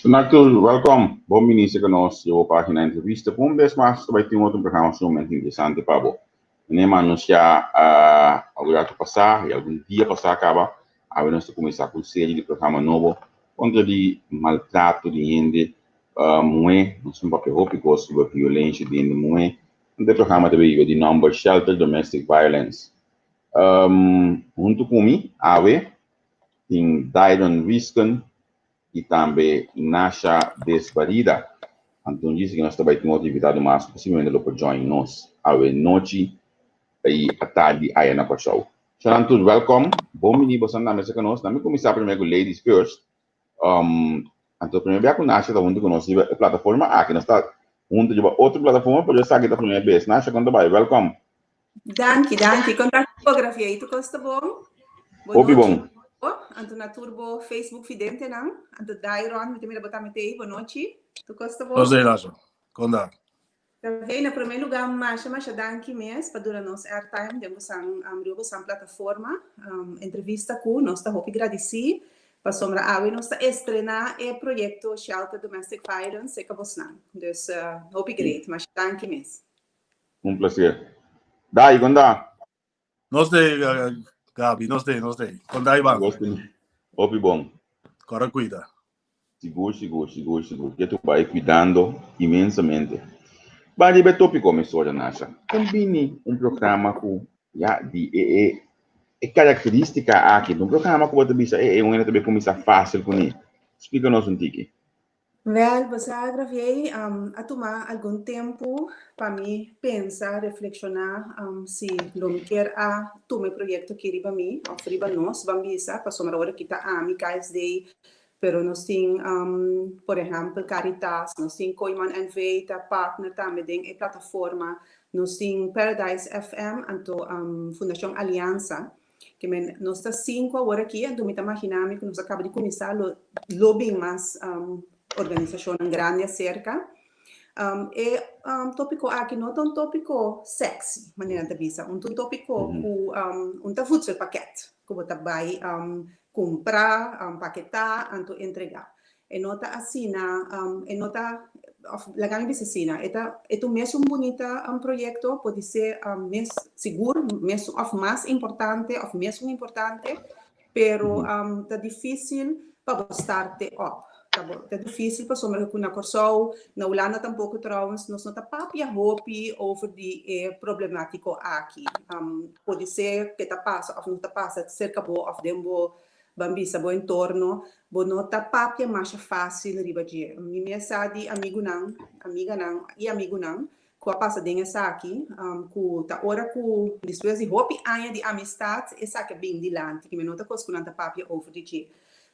Natur, welkom. Bon bini serka nos riba bo página Entrevista. Ku un bes mas ta bai tin otro programa sumamente interesante pa bo. Meneer a anunsiá algun ratu pasá i algun dia pasá kaba, awe nos ta kuminsá ku un serie di programa nobo kontra di maltrato di hende muhé. Nos tin papia hopi kos riba violensha di hende muhé. E programa ta biba di nòmber Shelter Domestic Violence. Huntu ku mi awe tin Dairon Wisken i tambe Nasha Desbarida. Anto djis ku nos ta bai tin otro invitado mas ku posiblemente lo por join nos awe nochi i atardi aya na Kòrsou. Shanan tur wèlkòm, bon bini boso nan mesa ku nos. Nan mi kuminsá promé ku ladies first. Anto promé bia ku Nasha ta huntu ku nos riba e plataforma aki. Nos ta huntu riba otro plataforma pero esaki ta promé bes. Nasha kon ta bai? Wèlkòm. Danki, danki. Kon ta tipografia ei? Tur kos ta bon? Bon Hopi nochi. bon. Anto na tur bo Facebook videntenan. Anto Dairon, mi ta mira bo tambe t'ei. Bon nochi. Tur kos ta bon? Nos ei, Nasha. Kon ta? Tambe, na promé lugá, masha, masha danki mes pa duna nos airtime den bosan, riba bosan plataforma. Entrevista ku nos ta hopi gradisí pasobra awe nos ta estrená e proyekto Shelter Domestic Violence serka bosnan. Dus, hopi great. Masha danki mes. Un placer. Dai, kon ta? Nos de, Gabi, nos de, nos de. Kon ta, Ivan? Hopi bon. Kòrda kuida. Sigur, sigur, sigur, sigur. Ke tu bai kuidando inmensamente. Bai riba e tópiko, mi sora Nasha. Kon bini un programa ku ya di e e e karakterístika aki? Un programa ku bo ta bisa e e un hende ta bai kuminsá fásil kuné. Splika nos un tiki. Wèl, bo sa, Gravier, a tuma algun tempu pa mi pensa, reflekshoná, si lo mi kier a tuma e proyekto aki riba mi òf riba nos, ban bisa, pasobra ora ki ta ami, KSD, pero nos tin, por ehèmpel, Caritas, nos tin Kooiman NV ta partner tambe den e plataforma, nos tin Paradise FM, anto Fundashon Aliansa. Ke men nos ta sinku awor aki, anto mi ta magina mi ku nos a kaba di kuminsá lo lo bin mas organisashonnan grandi aserka. E topiko aki no ta un topiko sexy, manera nan ta bisa, un ta un topiko ku un ta voedselpakket ku bo ta bai kumpra, paketá, anto entregá. E no ta asina, e no ta, of laga mi bisa asina, e ta e ta un mesun bunita proyekto, podisé mes sigur mes of mas importante of mesun importante, pero ta difísil pa bo start e op. Ta bo ta difísil pasobra ku na Kòrsou, na Hulanda tampoko trouwens, nos no ta papia hopi over di e problemátiko aki. Podisé ke ta pasa of no ta pasa serka bo of den bo Ban bisa bo entorno, bo no ta papia masha fácil riba dje. Mi mes sa di amigunan, amiganan i amigunan ku a pasa den esaki, ku ta ora ku despues di hopi aña di amistat esaki a bin dilanti, ki mi no ta kos ku nan ta papia over di dje.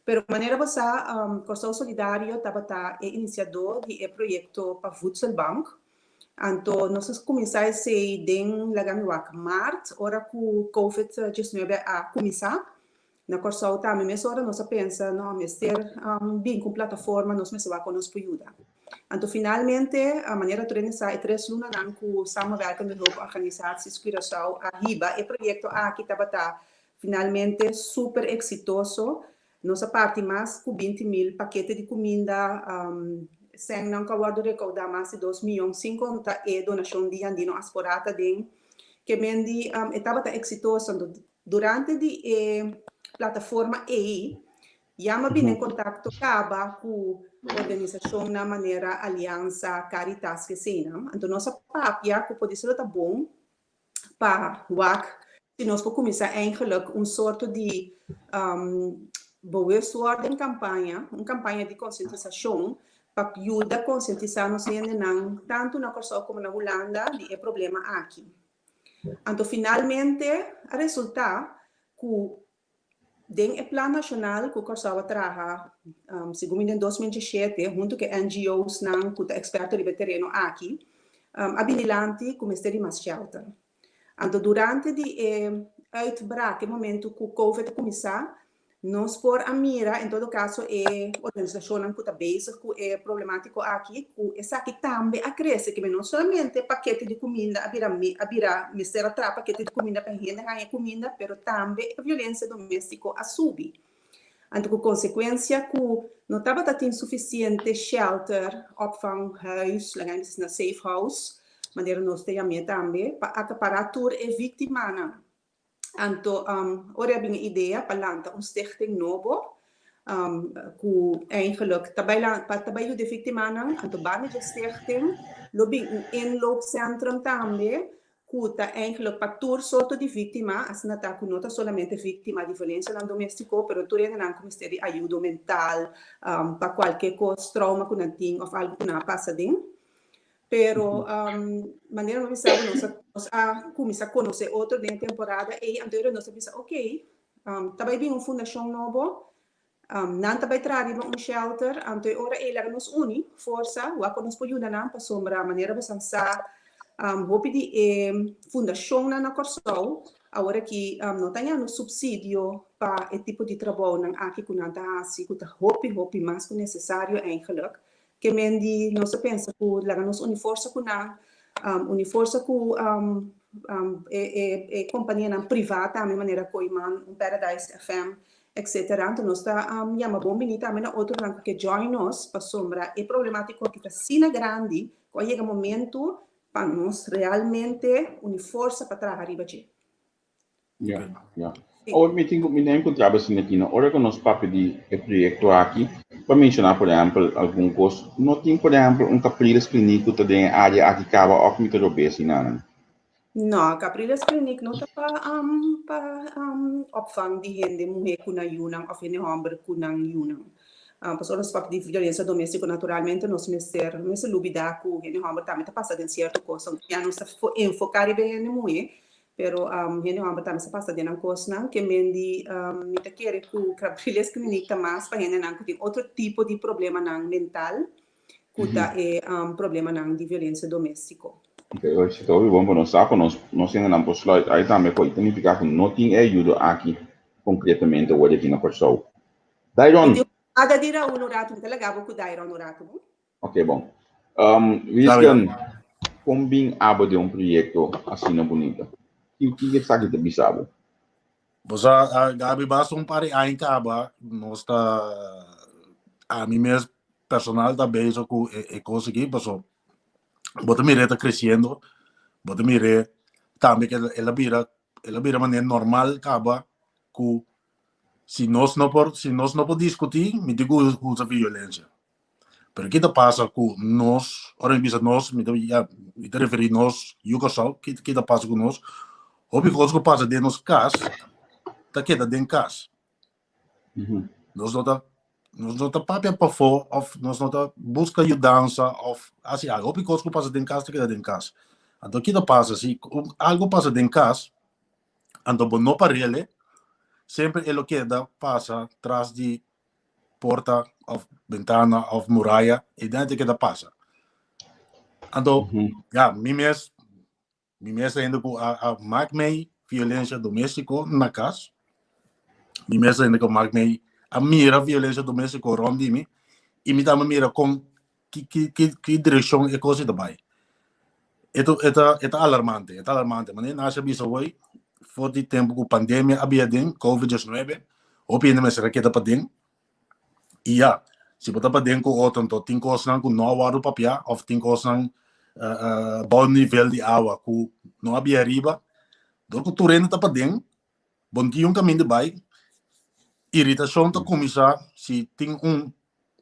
Pero manera bo sa, Kòrsou Solidario tabata e inisiadó di e proyekto pa Voedselbank. Anto nos a kuminsá esei den, laga mi wak, mart, ora ku Covid diesnuebe a kuminsá. Na Kòrsou tambe mesora nos a pensa, no, mester bin ku un plataforma, nos mester wak kon nos por yuda. Anto finalmente, manera tur hende sa, e tres lunanan ku Samenwerkende Hulporganisaties Curaçao a hiba e proyekto aki tabata finalmente super eksitoso. Nos a parti mas ku 20.000 pakete di kuminda, sènnan ku a wòrdu rekoudá mas di dos mion sin konta e donashon di Jandino Asporaat aden. Ke men di e tabata eksitoso. Anto Durante di e plataforma ei, Ya m'a bini en kontakto kaba ku organisashonnan manera Aliansa, Caritas, keseinan. Anto nos a papia ku podise lo ta bon pa wak si nos por kuminsá eigenlijk un sorto di bewustwording kampaña, un kampaña di konsientisashon pa yuda konsientisá nos hendenan tantu na Kòrsou komo na Hulanda di e problema aki. Anto finalmente a resultá ku Den e plan nashonal ku Kòrsou a traha segun mi den 2017 huntu ku e NGOsnan ku ta eksperto riba e tereno aki a bini lanti ku mester di mas shelter. Anto durante di e uitbraak, e momento ku covid a kuminsá, nos por a mira en todo kaso e organisashonnan ku ta bezig ku e problemátiko aki ku esaki tambe a krese, kimen no solamente pakete di kuminda a bira a bira mester a traha pakete di kuminda pa hende haña kuminda, pero tambe e violensia doméstiko a subi. Anto ku konsekuensia ku no tabata tin sufisiente shelter, opvanghuis, laga mi bisa asina safe house, manera nos ta yam'é tambe, pa akapará tur e víktimanan. Anto ora a bin e idea pa lanta un stichting nobo ku eigenlijk ta bai pa ta bai yuda e víktimanan. Anto banda dje stichting lo bin un inloopcentrum tambe ku ta eigenlijk pa tur sorto di víktima, asina ta ku no ta solamente víktima di violensianan doméstiko pero tur hendenan ku mester di ayudo mental pa kualke kos, trauma ku nan tin òf algu ku nan a pasa den. Pero manera nos bisa nos a nos a cuminsa conoce otro den e temporada ey, anto ora nos a bisa ok, ta bay bin un fundacion nobo, nan ta bay traha riba un shelter, anto e ora ey laga nos uni forsa, wak cu nos por yuda nan pasobra manera bo san sa hopi di e fundacionnan na Corsou awor aki no ta hañando subsidio pa e tipo di trabounan aki cu nan ta haci cu ta hopi hopi mas cu necesario eigenlijk. Ke men di nos a pensa ku laga nos uni forsa ku nan, uni forsa ku e kompanianan privá tambe manera Kooiman, un Paradise FM, etcetera. Anto nos ta yama bon bini tambe na otronan ku ke join nos pasobra e problemátiko aki ta asina grandi ku a yega momentu pa nos realmente uni forsa pa traha riba dje. Ja, ja. Awor mi tin ku mi na enkontrá bo asina aki no. Ora ku nos papia di e proyekto aki, pa menshoná por ehèmpel algun kos, no tin por ehèmpel un Capriles Kliniek ku ta den e área aki kaba òf mi ta rob'é asinanan? No, Capriles Kliniek no ta pa pa opvang di hende muhé ku nan yunan òf hende hòmber ku nan yunan. Pasobra nos papia di violensia doméstiko naturalmente nos mester mester lubidá ku hende hòmber tambe ta pasa den sierto kos. Ya nos ta enfoká riba e hende muhé, Pero hende homber tambe sa pasa den nan kosnan. Ke men di mi ta kere ku Capriles Clinic ta mas pa hendenan ku tin otro tipo di problemanan mental ku ta e problemanan di violensia doméstiko. Ok, si ta hopi bon pa nos sa pa nos nos hendenan por sluit ai tambe ku ta nifiká ku no tin e ayudo aki konkretamente awor aki na Kòrsou. Dairon! Mi tin un di Raul un ratu, mi ta laga bo ku Dairon un ratu bon. Ok, bon. Um, Wiesken, kon bin abo den un proyecto asina bunita? Ki ki esaki ta bisa bo? Bo sa, ah, Gabi, basta un par di aña kaba, nos ta, ami mes personal ta bezig ku e, e kos aki, paso bo ta mir'é ta kresiendo, bo ta mir'é tambe ke el a bira, el a bira manera normal kaba ku si nos no por, si nos no por diskutí, mi tin ku usa violensia. Pero ki ta pasa ku nos, ora mi bisa nos, mi ta, ya, mi ta referí nos yu Kòrsou, ki, ki ta pasa ku nos? Hopi kos ku pasa den nos kas, ta keda den kas. Nos no ta, nos no ta papia pafó òf nos no ta buska yudansa òf hasi algu. Hopi kos ku pasa den kas ta keda den kas. Anto ki ta pasa si un algu pasa den kas, anto bo no parele, semper e lo keda pasa tras di porta of bentana of muraya y dan te keda pasa. Anto, ja, mi mes, mi mes ainda ku a, a maak mij violencia doméstico na kas. Mi mes ainda ku maak mij a mira violencia doméstico rond di mi y mi tambe mira kon ki ki ki ki direkshon e kos ta bai. E ta e ta e ta alarmante, e ta alarmante. Manera Nasha bisa hoy, for di tempu ku pandemia a bia den, Covid-19, hopi hende mester a keda paden. I ya, si bo ta paden ku otro anto tin kosnan ku no a wòrdu papiá òf tin kosnan bou nivel di awa ku no a bia riba. Dor ku tur hende ta paden, Bon tin un kaminda bai Iritashon ta kuminsá si tin un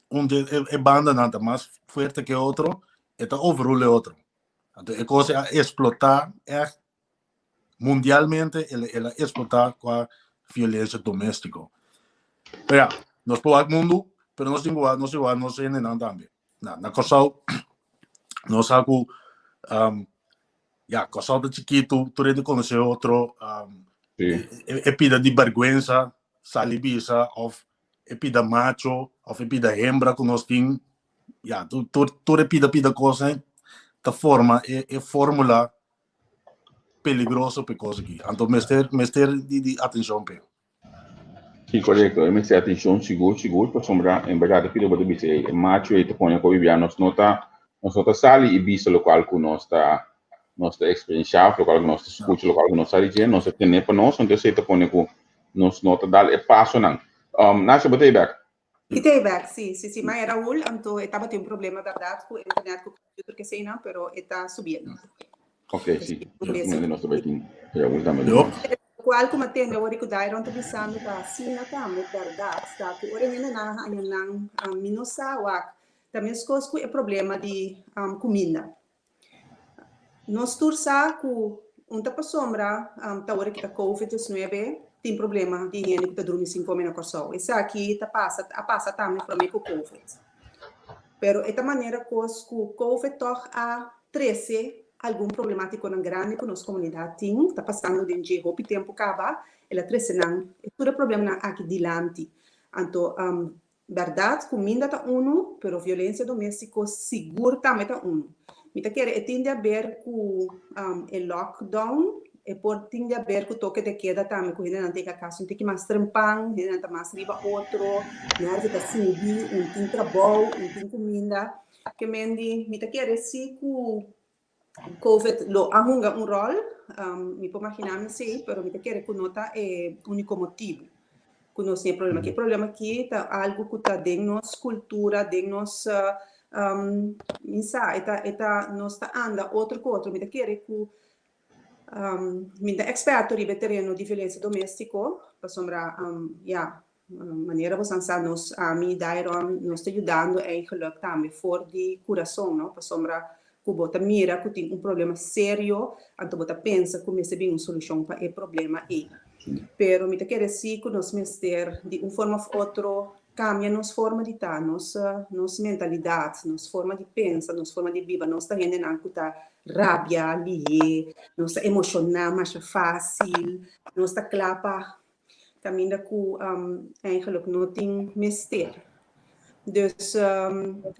un di e bandanan ta mas fuerte ke otro, e ta overrule e otro. Anto e kos a eksplotá ègt mundialmente, el a eksplotá kua violensia doméstiko. Pero ya, nos por wak mundu, pero nos tin ku wak, nos tin ku wak nos hendenan tambe. Na, na Kòrsou nos sa ku ya, Kòrsou ta chikitu, tur hende konosé otro, e pida di bèrgwensa sali bisa òf e pida macho òf e pida hembra ku nos tin, ya, tur tur e pida pida kosnan ta forma e e fórmula peligroso pa e kos aki. Anto mester mester di di atenshon p'e. Sí, korekto. E mester atenshon sigur sigur pasobra en bèrdat e pida bo ta bisa ei, e macho ei ta pone ku bibia nos no ta nos no ta sali i bisa lokual ku nos ta nos ta eksperenshá òf lokual ku nos ta skucha, lokual ku nos sa di dje, nos ta tene pa nos, anto esei ta pone ku nos no ta dal e pasonan. Nasha, bo ta ei bèk? Mi ta ei bèk, sí, sí, sí. Ma e Raul, anto e tabatin un problema bèrdat ku internet, ku computer, keseinan, pero e ta subiendo. Ok, sí. Nos nos ta bai tin Raul tambe. Yo. Lokual ku mi a tende awor i ku Dairon ta bisando ta asina tambe bèrdat, ta ku ora e hendenan a haña nan, mi no sa wak, ta meskos ku e problema di kuminda. Nos tur sa ku un ta pasobra ta ora ki ta Covid 19 tin problema di hende ku ta drumi sin kome na Kòrsou. Esaki ta pasa, a pasa tambe promé ku Covid. Pero e ta manera kos ku Covid tòg a trese algun problemátikonan grandi ku nos komunidat tin, ta pasando den dje hopi tempu kaba, el a trese nan e tur e problemanan aki dilanti. Anto Bèrdat, kuminda ta unu, pero violensia doméstiko sigur tambe ta unu. Mi ta kere e tin di aber ku e lockdown, e por tin di aber ku toke de keda tambe, ku hendenan ta yega kas un tiki mas trempan, hendenan ta mas riba otro, nèrvio ta subi, un tin trabou, un tin kuminda. Ke men di, mi ta kere si ku Covid lo a hunga un ròl, mi por maginá mi sí, pero mi ta kere ku no ta e úniko motibu ku nos tin e problema aki. E problema aki ta algu ku ta den nos kultura, den nos, mi sa, e ta, e ta, nos ta anda otro ku otro. Mi ta kere ku, mi ta eksperto riba e tereno di violensia doméstiko, pasobra, ya, Manera bosan sa nos, ami, Dairon, nos ta yudando eigenlijk tambe for di kurason, no? Pasobra ku bo ta mira ku tin un problema serio, anto bo ta pensa ku mester bin un solushon pa e problema ei. Pero mi ta kere si ku nos mester di un forma òf otro kambia nos forma di ta, nos nos mentalidat, nos forma di pensa, nos forma di biba. Nos ta hendenan ku ta rabia lihé, nos ta emoshoná masha fásil, nos ta kla pa Caminda cu eigenlijk no tin mester. Dus,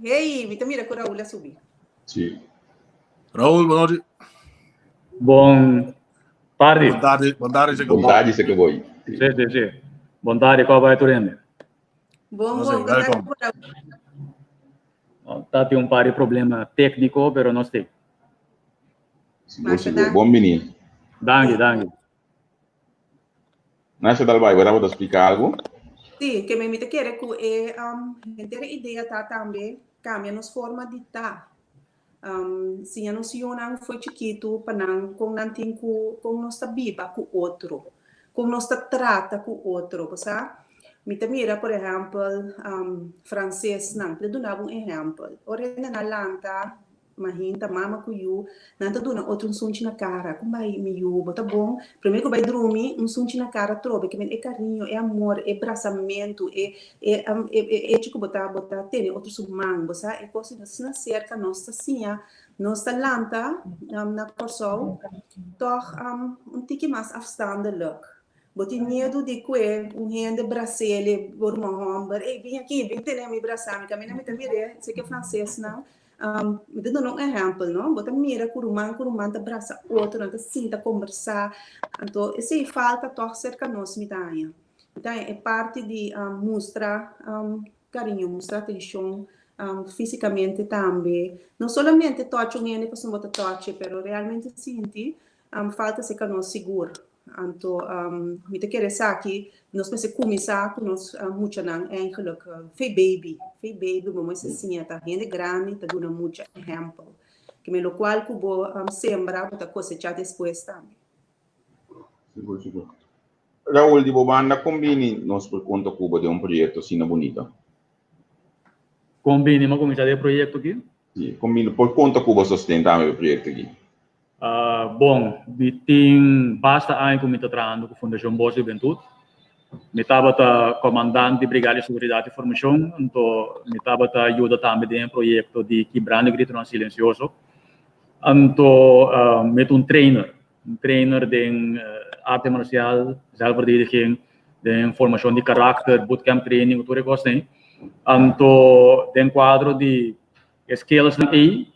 hey, mi ta mira cu Raúl a subi. Sí. Raúl, bon nochi. Bon tardi. Bon tardi, bon tardi, se Bon tardi, se que voy. Sí, sí, sí. Bon tardi, kwa bai tur hende? Bon, No sé, bon, bon tardi, welkom. Raúl. Ta tin un par di problema técnico, pero nos tin. Sigur, Masha sigur. danki. Bon bini. Danki, danki. Nasha tal bai, bo tabata splika algu? Sí, ke mi ta kere ku e henter e idea ta tambe kambia nos forma di ta. Siña nos yunan fo'i chikitu pa nan kon nan tin ku kon nos ta biba ku otro, kon nos ta trata ku otro. Bo sa, mi ta mira por ehèmpel fransesnan, mi ta duna bo un ehèmpel, ora hende nan lanta Mahinta, mama ku yu, nan ta duna otro un sunchi na kara. Kon bai, mi yu? Bo ta bon? Promé ku bai drumi, un sunchi na kara atrobe. Ke men e kariño, e amor, e brasamentu, e e e echo ku bo ta bo ta tene otro su man. Bo sa, e kos ei asina serka nos ta siña, nos ta lanta na Kòrsou tòg un tiki mas afstandelijk. Bo tin miedu di kue un hende bras'é bo ruman hòmber, Ey, bin aki, bin tene mi brasa mi. Kaminda mi ta mir'é, seke fransesnan. Mi ta duna un ehèmpel, no? Bo ta mira ku ruman ku ruman ta brasa otro, nan ta sinta kombersá. Anto esei falta tòg serka nos, mi ta haña. Mi ta haña e parti di mustra kariño, mustra atenshon físikamente tambe. No solamente tòchi un hende pasobra bo ta tòchi, pero realmente sinti falta serka nos sigur. Anto mi ta kere esaki nos mester kuminsá ku nos muchanan eigenlijk fe baby, fe baby bo mester siña ta hende grandi ta duna mucha ehèmpel. Ke men lokual ku bo sembra bo ta kosechá despues tambe. Sigur sigur. Raul, di bo banda, kon bini nos por konta ku bo den un proyekto asina bunita? Kon bini mi a kuminsá den e proyekto aki? Si, kon bini por konta ku bo sosten tambe pa e proyekto aki? Bon, mi tin basta aña ku mi ta trahando ku Fundashon Bos Hubentut. Mi tabata komandant di Brigada di Seguridat i Formashon, anto mi tabata yuda tambe den e proyekto di Kibrando e Gritonan Silensioso. Anto mi ta un trainer, un trainer den arte marcial, zelfverdediging, den formacion di karakter, bootcamp training, tur e kosnan. Anto den kuadro di e skillsnan ei,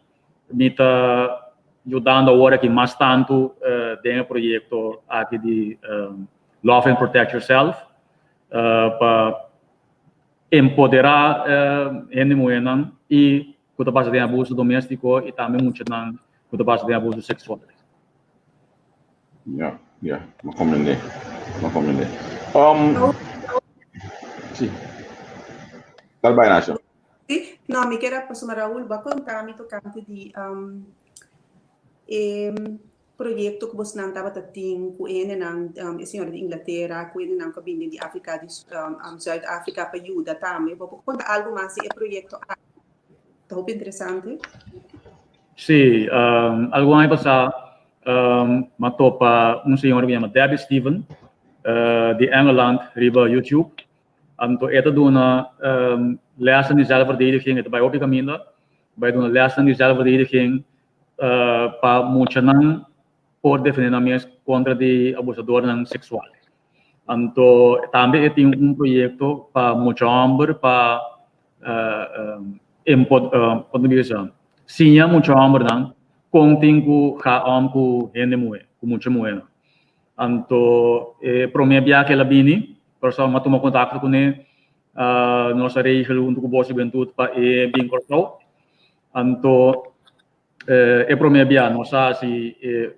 mi ta yudando awor aki mas tantu den e proyekto aki di Love and Protect Yourself pa empoderá hende muhénan i ku ta pasa den abuso doméstiko i tambe muchanan ku ta pasa den abuso seksual. Ya, ya, mi a komprendé, mi a komprendé. Um, sí. Tal bai, Nasha. Sí, no, mi kier a pasobra Raul, bo a konta mi tokante di um, e proyekto ku bosnan tabata tin ku e hendenan, um, e señora di Inglatera, ku hendenan ku a bini di Afrika, di um, Zuid-Afrika pa yuda tambe. Bo por konta algu mas di e proyekto aki? Ta hopi interesante. Sí, um, algun aña pasá um, m'a topa un señora ku yama Debbie Steven uh, di Engeland riba YouTube. Anto e ta duna um, lèsnan di zelfverdediging, e ta bai hopi kaminda, bai duna lèsnan di zelfverdediging uh, pa muchanan por defendé nan mes kontra di abusadornan seksual. Anto tambe e tin un proyekto pa mucha hòmber pa siña mucha hòmbernan kon tin ku ga òm ku hende muhé, ku mucha muhénan. Anto e promé bia ku el a bini, Kòrsou mi a tuma kontakto kuné, nos a regel huntu ku Bos Hubentut pa e bin Kòrsou. Anto e promé bia nos a hasi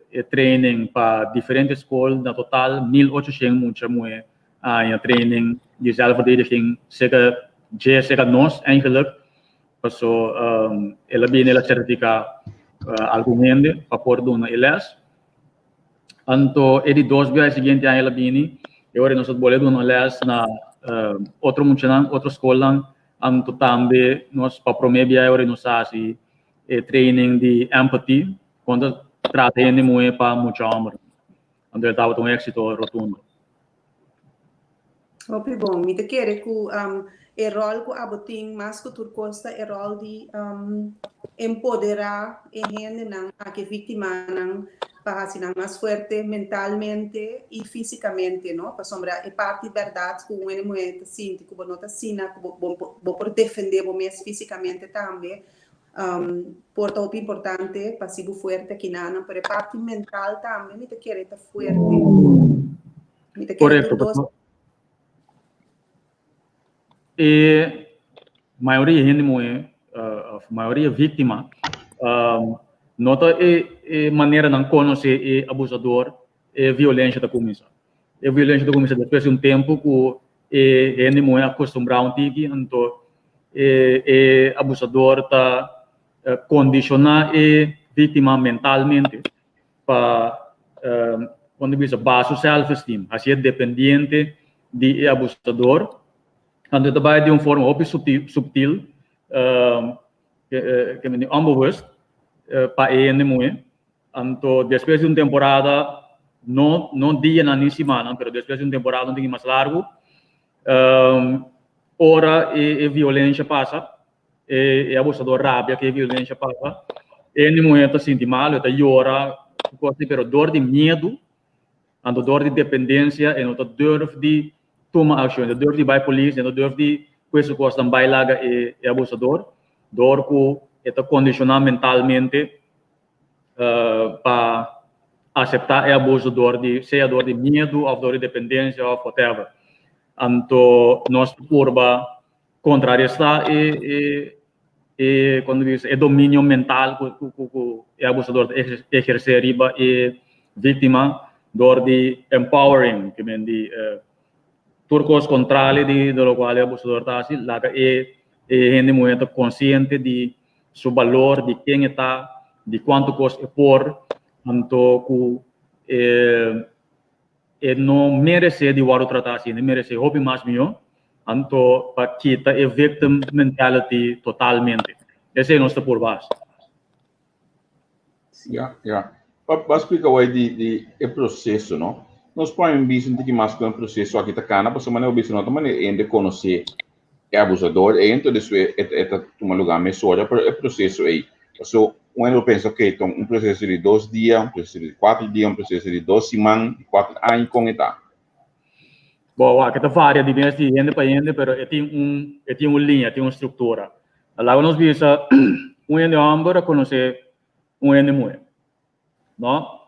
e training pa diferente skol, na total 1800 mucha muhé a haña training di zelfverdediging serka dje, serka nos eigenlijk, paso el a bini el a sertifiká algun hende pa por duna e lès. Anto e di dos bia e siguiente aña el a bini e ora nos a bolbe duna lès na otro muchanan, otro skolnan, anto tambe nos pa promé bia e ora nos a hasi e training di empathy, kon ta trata hende muhé pa mucha hòmber. Anto e tabata un éksito rotundo. Hopi bon. Mi ta kere ku e ròl ku abo tin mas ku tur kos ta e ròl di empoderá e hendenan aki, e víktimanan, pa hasi nan mas fuerte mentalmente i físikamente, no? Pasobra e parti bèrdat ku un hende muhé ta sinti ku bo no ta asina ku bo bo por defendé bo mes físikamente tambe, por ta hopi importante pa si bo fuerte akinanan, pero e parti mental tambe mi ta kere ta fuerte. Mi ta kere Korekto, tur dos. pasobra e mayoria hende muhé òf mayoria víktima no ta e e manera nan konosé e abusador e violensha ta kuminsá. E violensha ta kuminsá despues di un tempu ku e hende muhé a kustumbrá un tiki, anto e e abusador ta kondishoná e víktima mentalmente pa kon ta bisa baha su self esteem, hasié dependiente di e abusador, anto e ta bai di un forma hopi subtil, ke men di onbewust pa e hende muhé, anto despues di un temporada, no no dianan ni simannan, pero despues di un temporada un tiki mas largu, ora e violencia pasa, e abusador rabia ku e violencia pasa, e hende muhé ta sinti malu, e ta yora, kos así, pero dor di miedu, anto dor di dependencia e no ta durf di tuma accion, e no ta durf di bai polis, e no ta durf di kue su kosnan bai laga e abusador, dor ku e ta kondishoná mentalmente pa aseptá e abuso dor di, sea dor di miedu òf dor di dependensia òf whatever. Anto nos ta purba kontrarestá e e e kon ta bisa e dominio mental ku ku ku e abusador ta ehersé riba e víktima dor di empowering, ke men di tur kos kontrali di lokual e abusador ta hasi, laga e e hende muhé ta konsiente di su balor, di ken e ta, di kuantu kos e por, anto ku e. e no meresé di wòrdu tratá asina, e meresé hopi mas mihó, anto pa kita e victim mentality totalmente. Esei nos ta purba hasi. Ya, ya. Pa pa splika wei di di e proseso, no? Nos por a bisa un tiki mas kon e proseso aki ta kana, pasobra manera bo bisa no ta manera hende konosé e abusador ei, enton despues e e ta tuma lugá mesora, pero e proseso ei, paso un hende por pensa ok, ta un proseso di dos dia, un proseso di kuater dia, un proseso di dos siman, di kuater aña, kon e ta? Bo, wak, e ta varia di mes di hende pa hende, pero e tin un, e tin un liña, e tin un struktura. Laga nos bisa, un hende hòmber a konosé un hende muhé, no?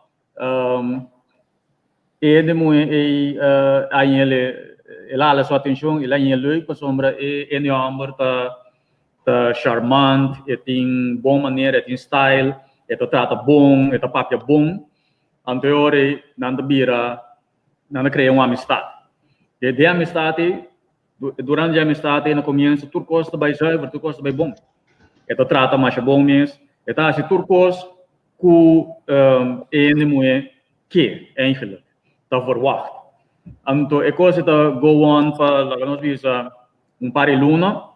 E hende muhé ei a yele, el a hala su atenshon, el a yele leuk pasobra e hende hòmber ta ta charmant, e tin bon manera, e tin style, e ta trata bon, e ta papia bon. Anto e ora ei nan ta bira Nan a krea un amistat. De de amistat ei, durante di amistat ei na komienso tur kos ta bai zuiver, tur kos ta bai bon. E ta trata masha bon mes, e ta hasi tur kos ku e hende muhé ke eigenlijk, ta verwacht. Anto e kos ei ta go on pa laga nos bisa un par di luna,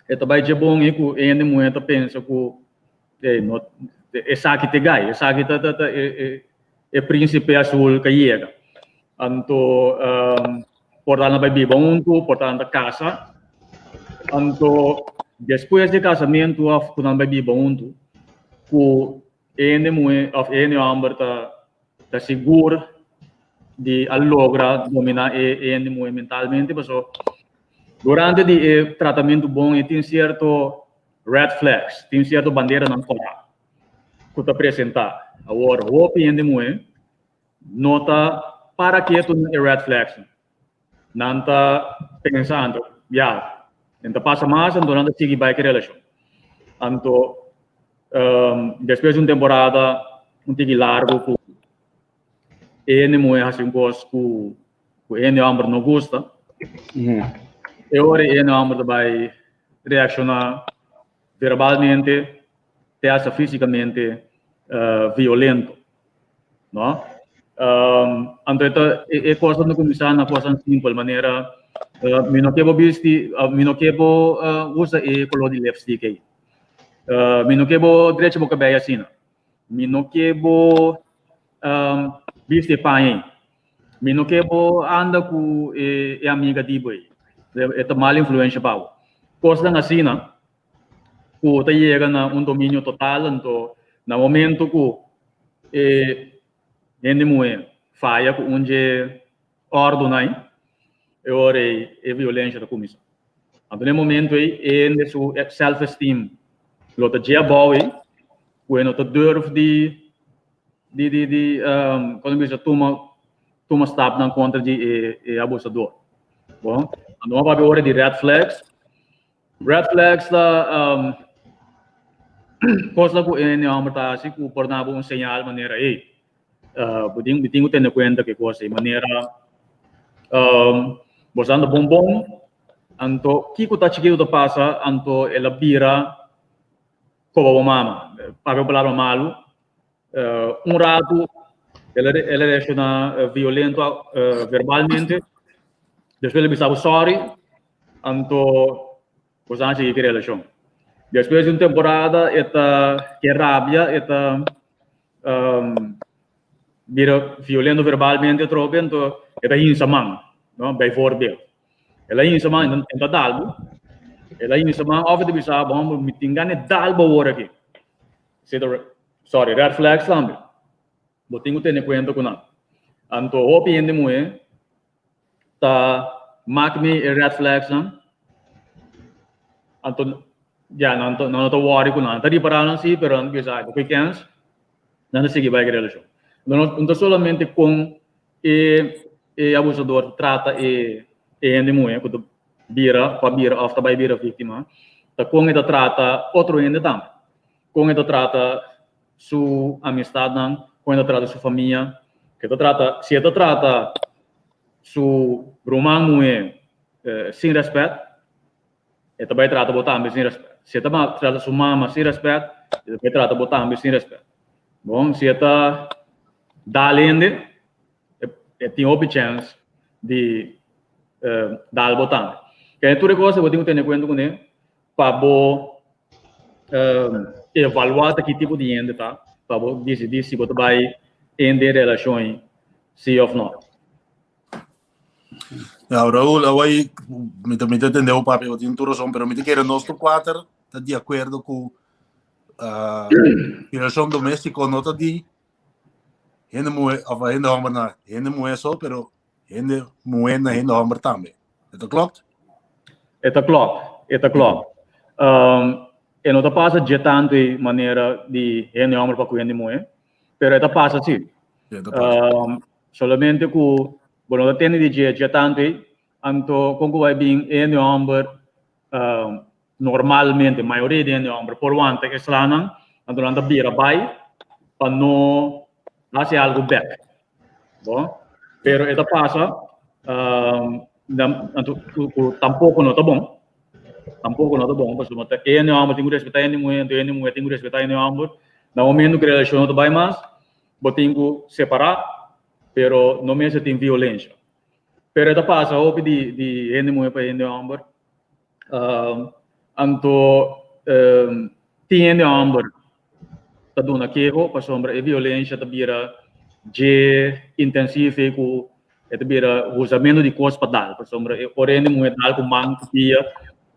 e ta bai dje bon ei ku e hende muhé ta pensa ku e no esaki ta e gai, esaki ta ta e e Príncipe Azul ka yega. Anto por ta nan bai biba huntu, por ta nan ta kasa. Anto despues di kasamentu òf ku nan bai biba huntu, ku e hende muhé òf e hende hòmber ta ta sigur di a logra dominá e hende muhé mentalmente, pasobra durante di e tratamentu bon e tin sierto red flags, tin sierto banderanan kòrá. ku ta presentá. Awor, hopi hende muhé no ta para ketu na e red flags. Nan ta pensa anto, ya, nan ta pasa mas, anto nan ta sigui bai ku e relashon. Anto, despues di un temporada un tiki largu ku e hende muhé hasi un kos ku e hende hòmber no gusta, e ora e hende hòmber ta bai reakshoná verbalmente te hasta físicamente violento, no? Anto e ta e cosnan ta cuminsa na cosnan simpel manera mi no ke bo bisti, mi no ke bo usa e color di lipstick ei, mi no ke bo drecha bo cabei asina, mi no ke bo bisti e paña ei, mi no ke bo anda cu e amiga di bo ei, e ta mal influencia pa bo. Cosnan asina ku ta yega na un dominio total, anto na momento ku e hende muhé faya ku un dje òrdunan ei, e ora ei e violensia ta kuminsá. Anto na e momento ei e hende su self esteem lo ta dje abou ei ku e no ta durf di di di di kon ta bisa tuma tuma stapnan kontra di e abusador. Bon, anto bo a papia ora di red flags. Red flags ta kosnan ku e hòmber ta hasi ku por duna bo un señal manera ey bo tin bo tin ku tene kuenta ku e kos ey manera bo sta anda bon bon anto kiko ta chikitu ta pasa anto el a bira koba bo mama papia un palabra malu un ratu el a el a reakshoná violento verbalmente despues el a bisa bo sòri. Anto boso a sigui ki relashon. Despues di un temporada e ta ke rabia, e ta bira violento verbalmente atrobe, anto e ta hinsa man, no, bijvoorbeeld. El a hinsa man, e ta dal bo. El a hinsa man of e ta bisa bo, homber, mi tin gana di dal bo awor aki. Esei ta, sorry, red flags tambe. Bo tin ku tene kuenta ku nan. Anto hopi hende muhé ta mak mi e red flags nan. Anto ya nan ta nan no ta worry ku nan. Nan ta ripará nan si pero nan ta bisa ay bo ke kens nan ta sigui bai ku e relashon. No no ta solamente kon e e abusador ta trata e e hende muhé ku ta bira ku a bira òf ta bai bira víktima ta kon e ta trata otro hende tambe. Kon e ta trata su amistadnan, kon e ta trata su famia, ke ta trata, si e ta trata su ruman muhé sin rèspèt, e ta bai trata bo tambe sin rèspèt. Si e ta trata su mama sin rèspèt, e ta bai trata bo tambe sin rèspèt. Bon, si e ta dal hende, E tin hopi chèns di dal bo tambe. Kende tur e kos bo tin ku tene kuenta kuné pa bo evaluá ta ki tipo di hende ta, pa bo disidí si bo ta bai den den relashon ei si òf nò. Ya, Raúl, awai mi ta mi ta entende bo papia, bo tin tur rason, pero mi ta kere nos tur kuater ta di akuerdo ku violashon doméstiko no ta di hende muhé of hende hòmber na hende muhé so, pero hende muhé na hende hòmber tambe. E ta klopt? E ta klopt, e ta klopt. E no ta pasa dje tantu e manera di hende hòmber pa ku hende muhé, pero e ta pasa si. E ta pasa. Solamente ku bo no ta tende di dje dje tantu ei, anto kon ku bai bin e hende hòmber Normalmente mayoria di hende homber por wanta e slanan, anto nan ta bira bai pa no hasi algo bek. Bo? Pero e ta pasa, anto ku tampoco no ta bon. Tampoco no ta bon, pasobra ta e hende homber tin ku respetá e hende muhé, anto e hende muhé tin ku respetá e hende homber. Na momento ku relashon no ta bai mas, bo tin ku separá, pero no mester tin violensha. Pero e ta pasa hopi di di hende muhé pa hende homber. Anto tin hende homber ta duna keho pasobra e violencia ta bira dje intensief ku e ta bira huzamento di kos pa dal pasobra e ora hende muhé dal ku man ku pia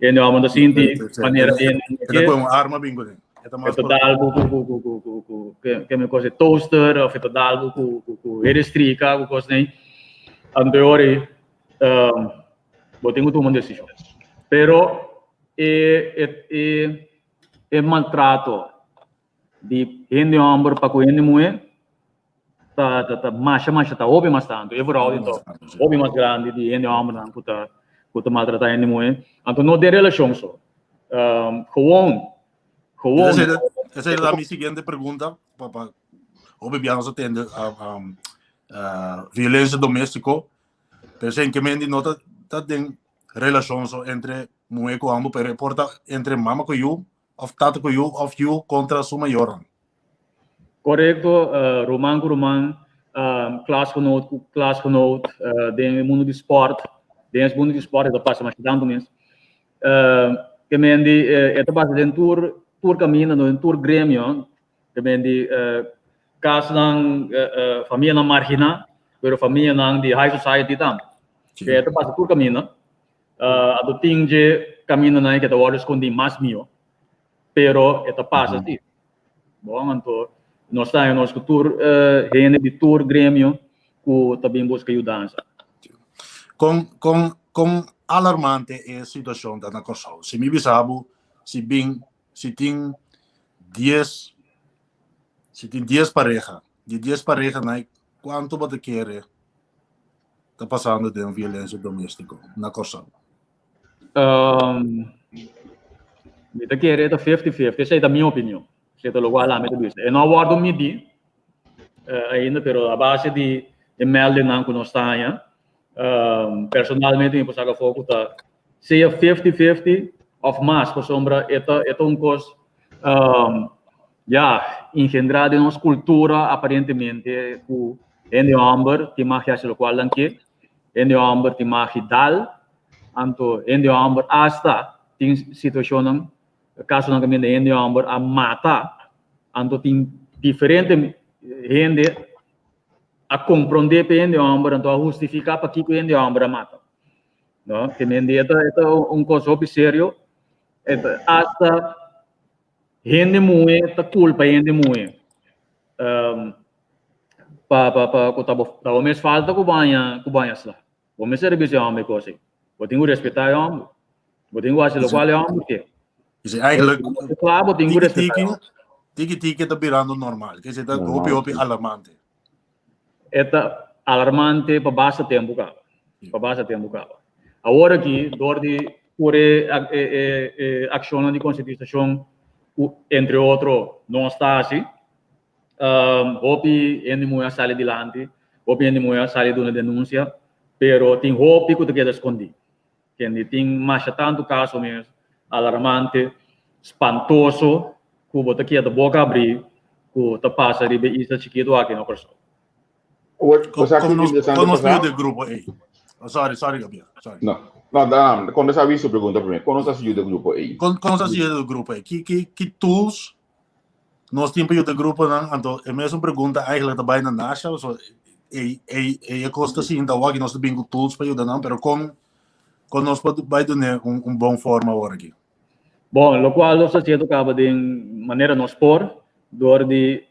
e hende homber ta sinti manera e hende muhé E ta kohe un arma bin kuné. E ta dal ku ku ku ku ku ku keme kos e toaster of e ta dal ku ku ku hende strika ku kos nei anto e ora ei Bo tin ku tuma un desishon. Pero e e e e maltrato di hende hòmber pa ku hende muhé ta ta ta masha masha ta hopi mas tantu. E verhouding ta hopi mas grandi di hende hòmbernan ku ta ku ta maltratá hende muhé. Anto no den relashon so. Gewoon gewoon. Esei ta mi siguiente pregunta pa pa hopi bia nos a tende violensia doméstiko. Pero sen ke mendi no ta ta den relashon so entre muhé ku hòmber, pero e por ta entre mama ku yu òf tata ku yu òf yu kontra su mayornan. Korekto, ruman ku ruman, klasgenoot ku klasgenoot, den e mundu di spòrt, den es mundu di spòrt e ta pasa masha tantu mes. Ke mendi e ta pasa den tur tur kaminda, den tur gremio, Te ben di kasnan, famianan marginá, pero famianan di high society tambe. Ke ta pasa tur kaminda. Anto tin dje kamindanan ke ta wòrdu skondí mas mihó, pero e ta pasa si. Bon, anto nos ta haña nos ku tur hende di tur gremio ku ta bin buska yudansa. Kon kon kon alarmante e situashon ta na Kòrsou? Si mi bisa bo si bin Si tin dies, si tin dies pareha, di dies pareha nai kuantu bo ta kere ta pasando den violensia doméstiko na Kòrsou? Um, mi ta kere ta 50-50, esei ta mi opinion. Esei ta lokual ami ta bisa. E no a wòrdu midí uh, ainda, pero a base di e meldingnan ku nos ta haña, um, personalmente mi por saka afó ku ta sea 50-50 of mas, pasobra e ta e ta un kos um, ya, engendrá den nos kultura aparentemente ku hende hòmber tin mag hasi lokual nan ke, hende hòmber tin mag dal, anto hende hòmber asta tin situashonnan, kasonan kaminda hende hòmber a mata, anto tin diferente hende a komprondé pa e hende hòmber, anto a hustifiká pakiko e hende hòmber a mata. No, ke men di e ta e ta un kos hopi serio. E ta hasta hende muhé ta kulpa hende muhé. Um, pa pa pa ku ta bo ta bo mes falta ku bo haña ku bo haña sla. Bo mester bisa e hòmber e kos ei. Bo tin ku respetá e hòmber. Bo tin ku hasi lokual e hòmber ke. Dus eigenlijk, Kla bo tin ku tiki respetá e tiki, hòmber. tiki tiki ta birando normal. Ke ta hopi hopi alarmante. E ta alarmante pa basta tempu kaba. Pa basta tempu kaba. Awor aki, dor di tur e e e akshonnan di konsientisashon ku entre otro nos ta hasi, hopi hende muhé a sali dilanti, hopi hende muhé a sali duna denunsia, pero tin hopi ku ta keda skondí. Kende tin masha tantu kaso mes alarmante, spantoso ku bo ta keda boka abrí ku ta pasa riba e isla chikitu aki na Kòrsou. Awor, cosa Kon ki nos, interesante kon nos pasá. yuda e grupo ei? Oh, sorry, sorry, Gabriel. Sorry. No, no, da, kon nos a visto pregunta primero. Kon nos a yuda e grupo ei? Kon nos a yuda e grupo ei? Ki tools nos tin pa yuda e gruponan? Anto, e mesun pregunta eigenlijk ta bai na Nasha. So, ei e kos ta sinta awor, nos ta bin ku tools pa yuda nan, pero kon nos por bai dun'é un bon forma awor aki? Bon, lokual nos ta hasiendo kaba den manera nos por, dor di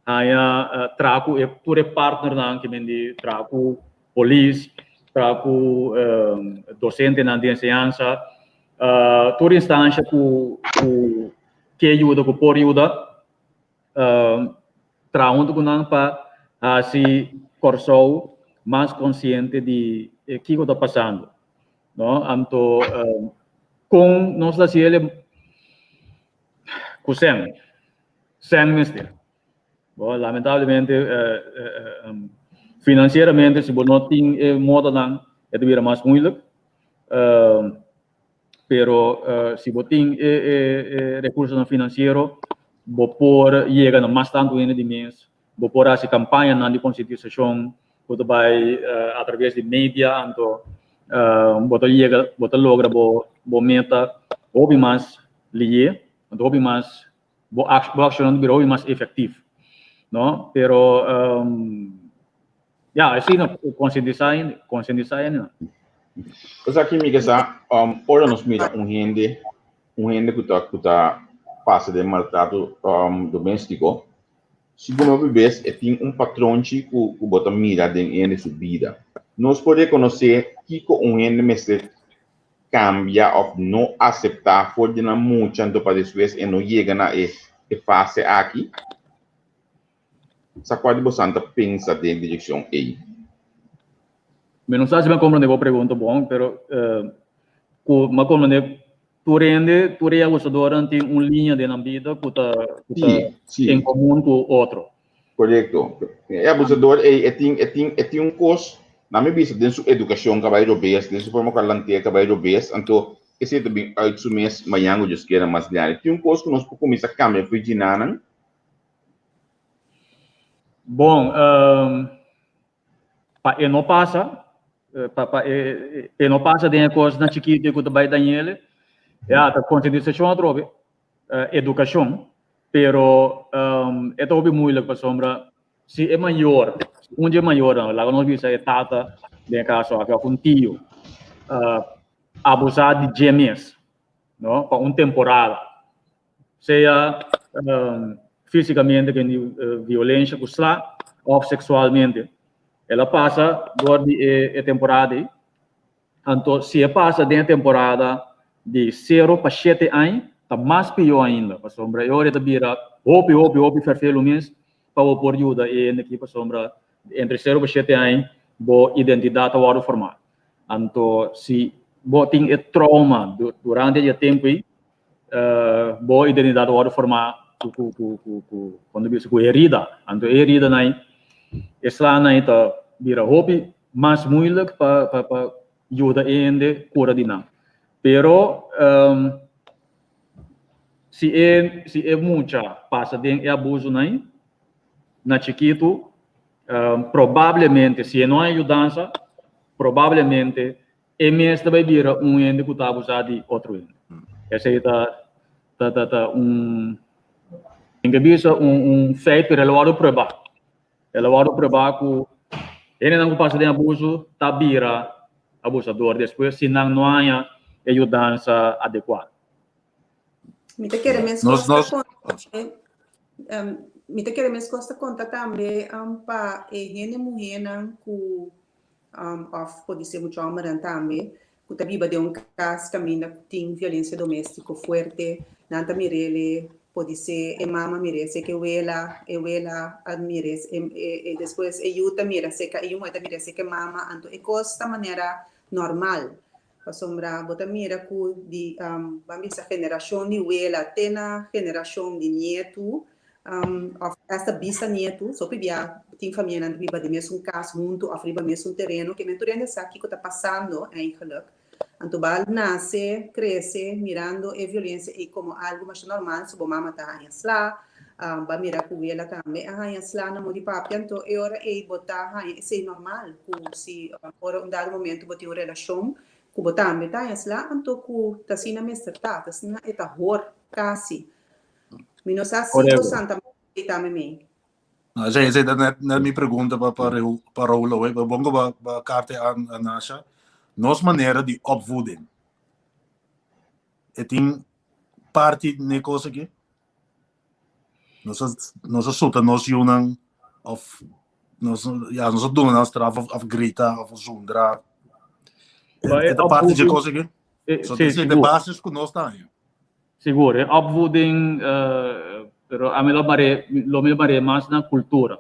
haña traha ku e tur e partnernan ke men di traha ku polis, traha ku dosentenan di enseñansa, tur instansha ku ku ke yuda, ku por yuda, traha huntu ku nan pa hasi Kòrsou mas konsiente di kiko ta pasando, no. Anto kon nos ta hasi el ku sèn. Sèn mester. Bo, lamentablemente, financieramente, si bo no tin e modanan, e ta bira mas moeilijk. Pero si bo tin e recursonan financiero, bo por yega na mas tantu hende di mes, bo por hasi campañanan di concientisacion ku ta bai a traves di media, anto bo ta yega, bo ta logra bo meta hopi mas liye, anto hopi mas bo bo accionnan ta bira hopi mas efectief, no? Pero ya, asina concientisa hende, concientisa hendenan. Esaki mi ke sa, ora nos mira un hende, un hende ku ta ku ta pasa den maltrato domestico, sigur hopi bes e tin un patronchi ku ku bo ta mira den hende su bida. Nos por reconoce kiko un hende mester kambia òf no aseptá for di nan mucha anto pa despues e no yega na e e fase aki? Sa kua di bosan ta pensa den direkshon ei? Mi no sa si mi a komprendé bo pregunta bon, pero ku mi a komprendé tur hende, tur e abusadornan tin un liña den nan bida ku ta ku ta en komun ku otro. Korekto. E abusador ei e tin e tin e tin un kos, na mi bisa den su edukashon ka bai robes, den su forma ku a lant'é ka bai robes, anto esei ta bin uit su mes mañan ku Dios kere mas grandi. Tin un kos ku nos por kuminsá kambia for djinanan? Bon, pa e no pasa, pa e no pasa den e kosnan chikitu ku ta bai dañ'el, ya ta konsientisashon atrobe. Edukashon, pero e ta hopi moeilijk pasobra si e mayor, un di e mayornan, laga nos bisa e tata den e kaso aki òf un tio, abusá di dje mes, no, pa un temporada, sea físikamente ku violensha ku sla òf seksualmente, el a pasa dor di e temporada ei. Anto si e pasa den e temporada di sero pa shete añ, ta mas pió ainda, pasobra e ora e ta bira hopi, hopi, hopi ferfelu mes pa bo por yuda e hende aki, pasobra entre sero pa shete añ bo identidat ta wòrdu formá. Anto si bo tin e trauma durante di e tempu ei, bo identidat ta wòrdu formá ku, ku, ku, ku, ku, kon ta bisa, ku herida. Anto e heridanan ei, e slanan ei ta bira hopi mas moeilijk pa yuda e hende kura di nan. Pero si e si e mucha pasa den e abusonan na chikitu, probablemente si e no haña yudansa, probablemente e mes ta bai bira un hende ku ta abusá di otro hende. Esei ta ta un, tin ke bisa un feit pero el a wòrdu pruebá. El a wòrdu probá ku hendenan ku pasa den abusu ta bira abusador despues si nan no haña e yudansa adekuá. Mi ta kere meskos ta konta, mi ta kere meskos ta konta tambe pa e hende muhénan ku òf podisé mucha hòmbernan tambe ku ta biba den un kas kaminda ku tin violensia doméstiko fuerte, nan ta mir'é podisé e mama mir'é seka e wela, e wela a mir'é e despues e yu ta mira seka e yu muhé ta mira seka e mama, anto e kos ta manera normal pasobra bo ta mira ku di ban bisa generashon di wela te na generashon di nietu Òf esta bisanietu, so pibia tin famianan ta biba den mesun kas huntu òf riba mesun tereno, ke men tur hende sa kiko ta pasando eigenlijk. Anto bo a nase, krese mirando e violensia ei komo algu masha normal, so bo mama ta haña sla, Bo a mira ku wela tambe a haña sla na modi papia, anto e ora ei bo ta haña esei normal ku si ora un dado momento bo tin un relashon ku bo tambe ta haña sla, anto ku ta asina mester ta, ta asina e ta hor kasi. Mi no sa si bo santa Maria tambe mei. No, esei esei ta net net mi pregunta pa pa Rehu pa Raul awe, pero bon ku bo bo a karte an Nasha. Nos manera di opvoeding e tin parti n'e kos aki? Nos a nos a suta nos yunan of nos ya nos a duna nan straf of of grita of zundra. E ta parti dje kos aki? So Sí, esei ta e sigur. basis ku nos ta haña. Sigur, e opvoeding, pero ami lo mare, lo mi mare mas na cultura.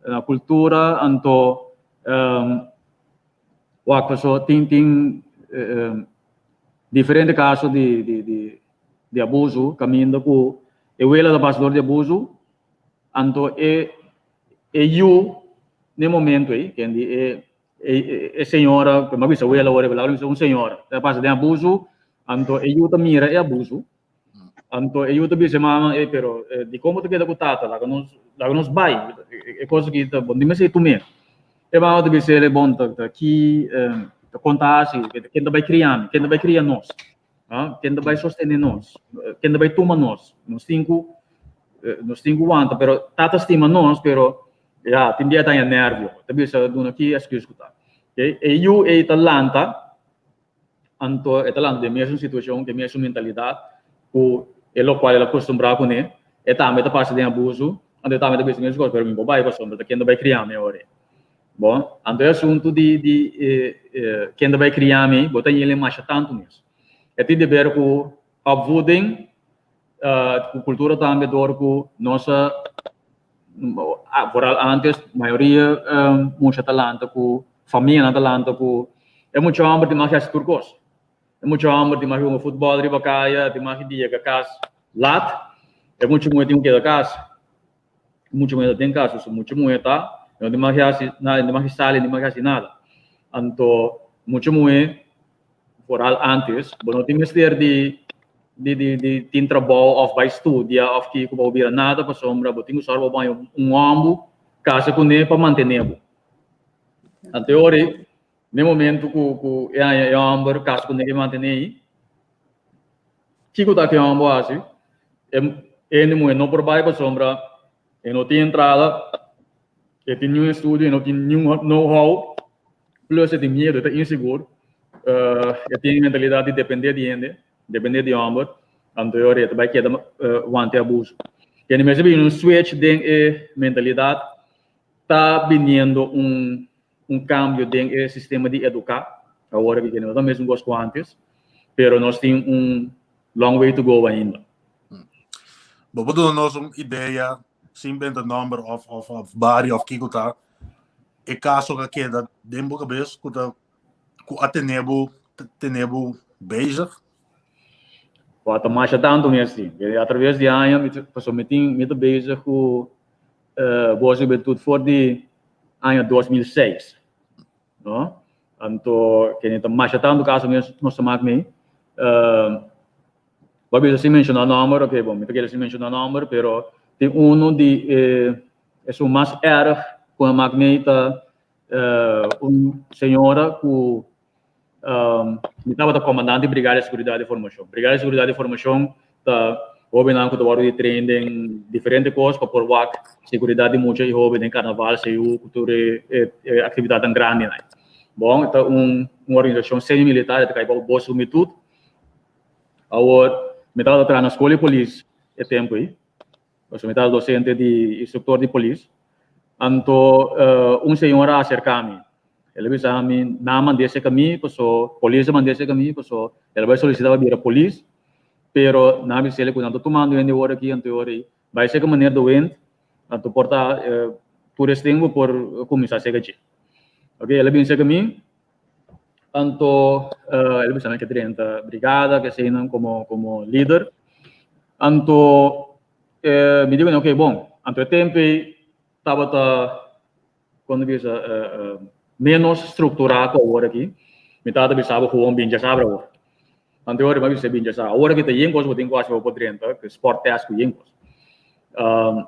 Na cultura, anto, wak paso tin tin diferente caso di di di di abuso caminda cu e wela ta pasa door di abuso, anto e e yu n'e momento ey, kendi e E señora, ku mi a bisa wela ora, mi a bisa un señora, ta pasa den abuso, anto e yu ta mira e abuso, anto e yu ta bisa e mama, ey pero dikon bo ta keda ku tata, laga nos, laga nos bai, e kos aki ta bon, di mester tum'é. E mama ta bisa el, bon ta ki, ta kon ta hasi, ken ta bai kria mi, ken ta bai kria nos, ken ta bai sostené nos, ken ta bai tuma nos, nos tin ku, nos tin ku wanta, pero tata stima nos, pero Ya, tin bia ta haña nervio. Ta bisa duna ki excuse ku ta. Okay? E yu ei ta lanta, anto e ta lanta den mesun situacion, den mesun mentalidad ku e lokual el a kostumbrá kuné. E tambe ta pasa den abuso, anto e tambe ta bisa mesun kos, pero mi por bai pasobra ta ken ta bai kria mi awor ei. Bon, anto e asuntu di di ken ta bai kria mi, bo ta yele masha tantu mes. E tin di ber ku opvoeding, ku kultura tambe dor ku nos a Vooral antes mayoria mucha ta lanta ku famianan ta lanta ku e mucha homber tin mas hasi tur kos. E mucha homber tin mas hunga futbol riba kaya, tin mas di yega kas lat, e mucha muhe tin ku keda kas. E mucha muhe ta den kas, so mucha muhe ta no tin mas hasi nada, no tin mas sali, no tin mas hasi nada. Anto mucha muhe Vooral antes, bo no tin mester di di di di tin trabou of bai studia of kiko pa bo bira nada pasobra bo tin ku sòru pa bo haña un hòmbu kasa kuné pa mantené bo. Anto e ora ei, n'e momento ku ku e haña e hòmber kasa kuné ke mantené ei, kiko ta ku e hòmbu hasi? E hende muhé no por bai pasobra e no tin entrada, e tin niun estudio, e no tin niun know-how. Plus e tin miedu, e ta insigur, e tin mentalidad di depende di hende, depende di homber, anto e ora e ta bai keda wanta e abuso. Kende mester bini un switch den e mentalidad, ta biniendo un un cambio den e sistema di educa, awor aki no ta mesun cos cu antes, pero nos tin un long way to go ainda. Bo por duna nos un idea, sin benta nomber of of of bario of kiko ta, e kaso ka keda den bo kabes ku ta ku a tene bo tene bo bezig? Bo ta masha tantu mes tin. Atraves di aña mi pasobra mi tin mi ta bezig ku Voz Hubentud for di aña 2006 no. Anto kende ta masha tantu kaso mes nos ta mak mei. Bo a bisa sin menshoná nòmber, oke bon mi ta kere sin menshoná nòmber pero tin unu di e Esun mas erg ku a mak mei ta un señora ku mi tabata komandante di Brigada di Seguridat di Formashon. Brigada di Seguridat di Formashon ta hóbennan ku ta wòrdu di train den diferente kos pa por wak seguridat di mucha i hóben den karnaval, seú ku tur e aktividatnan grandinan. Bon, e ta un organisashon semi-militar, e ta kai bou Bos Hubentud. Awor, mi tabata traha na skol di polis e tempu ei. Pasobra mi ta docente di instructor di polis. Anto un señora a acerca mi. El a bisa mi, nan a mand'é cerca mi paso polis a mand'é cerca mi paso el a bai solicita pa bira polis, pero nan a bis'el cu nan ta tumando hende ora aki anto e ora ei. Bai cerca meneer de Wind, anto por ta tur estin bo por cuminsa cerca dje. Ok, el a bin cerca mi, anto el a bisa mi ke drenta brigada, ke eseinan como como lider. Anto mi di kuné, ok bon, anto e tempu ei tabata kon ta bisa ménos strukturá ku awor aki. Mi tata bisa bo gewoon bin djasabra awor. Anto e ora mi a bisa bin djasabra. Awor aki ta yen kos bo tin ku hasi pa bo por drenta, ku sport test ku yen kos. Um,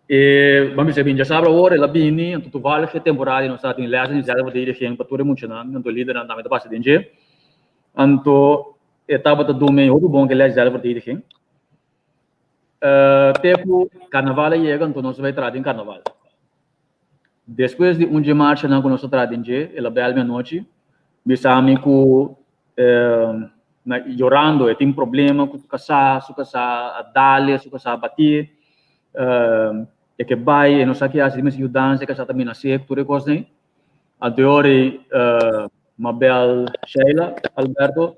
e ban bisa bin djasabra awor el a bini, anto toevallig e temporada di nos tabatin les di zelfverdediging pa tur e muchanan, anto lidernan tambe ta pasa den dje. Anto e tabata dun mi hopi bon ku e les di zelfverdediging. Te ku karnaval a yega, anto nos a bai traha den karnaval. Despues di un dje marchanan ku nos a traha den dje, el a bèl mi anochi, bisa mi ku na yorando e tin problema ku su kasá, su kasá a dal e, su kasá a batié, e ke bai, e no sa ke hasi, e mester yudansa, e kasá ta menas'é ku tur e kosnan ei. Anto e ora ei mi a bèl Sheila Alberto,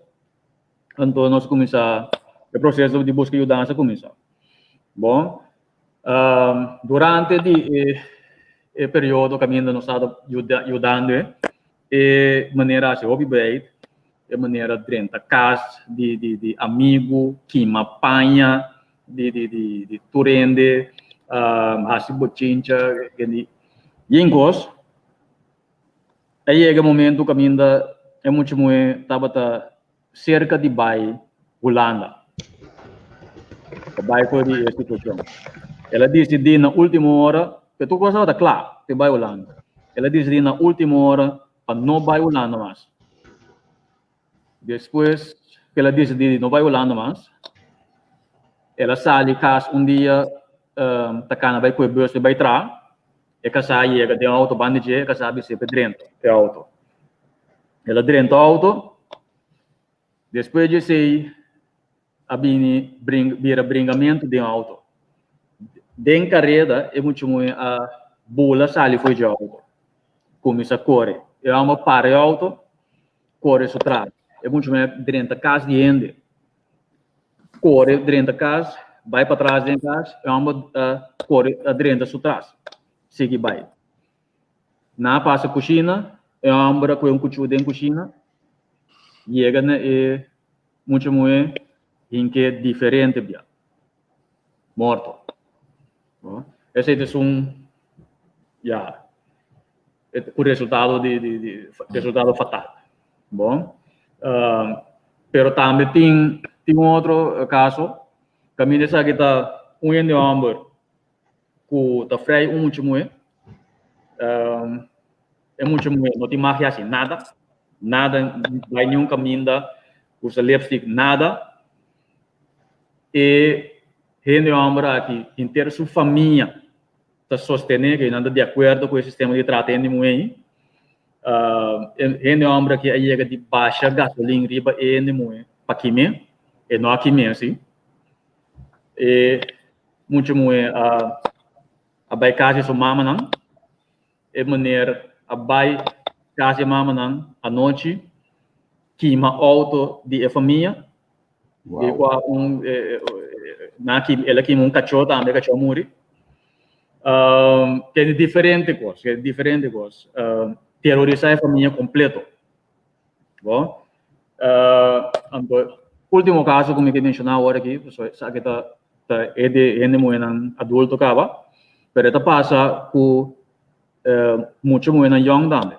anto nos a kuminsá e proseso di buska yudansa a kuminsá. Bon, durante di e periodo kaminda nos tabata yudando e, e manera a hasi hopi breed, e manera drenta kas di di di amigu, kima paña di di di di tur hende, hasi bochincha, yen kos. A yega e momento kaminda e mucha muhé tabata serka di bai Hulanda pa bai for di e situashon. El a disidí na último ora, ke tur kos tabata kla pa e bai Hulanda. El a disidí na último ora pa no bai Hulanda mas. Despues ku el a disidí di no bai Hulanda mas, el a sali kas un dia ta kana bai ku e bus pa e bai traha. E kasá a yega den outo banda dje, e kasá a bis'é pa e drenta e outo. El a drenta outo, despues di esei a bini bira bringamentu den outo. Den kareda e mucha muhé a bula sali for dje outo, kuminsá kore. E hòmber para e outo, kore su tras. E mucha muhé drenta kas di hende. Kore drenta kas, bai patras den kas, e hòmber a kore a drenta su tras, sigui bai. Nan a pasa kushina, e hòmber a kohe un kuchú den kushina, yega na e mucha muhé hink'é diferente bia, morto. Esei ta esun, ya, ku resultado di di di resultado fatal. Bon, pero tambe tin tin un otro kaso kaminda esaki ta un hende hòmber ku ta frei un mucha muhé, e mucha muhé no tin mag di hasi nada, nada, bai niun kaminda, usa lipstick, nada. E hende hòmber aki henter su famia ta sostené ku nan ta di akuerdo ku e sistema di trata hende muhé ei. Hende hòmber aki a yega di basha gasolin riba e hende muhé pa kim'é, e no a kim'é si. E mucha muhé a a bai kas di su mamanan, e meneer a bai kas di e mamanan anochi kima outo di e famia. Di kua un nan a kima, el a kima un kachó tambe, e kachó a muri. Tene diferente kos, tene diferente kos. Terorisá e famia kompleto. Bo. Anto, último kaso ku mi ke menshoná awor aki, pasobra esaki ta ta e di hende muhénan adulto kaba, pero e ta pasa ku mucha muhénan yòn tambe.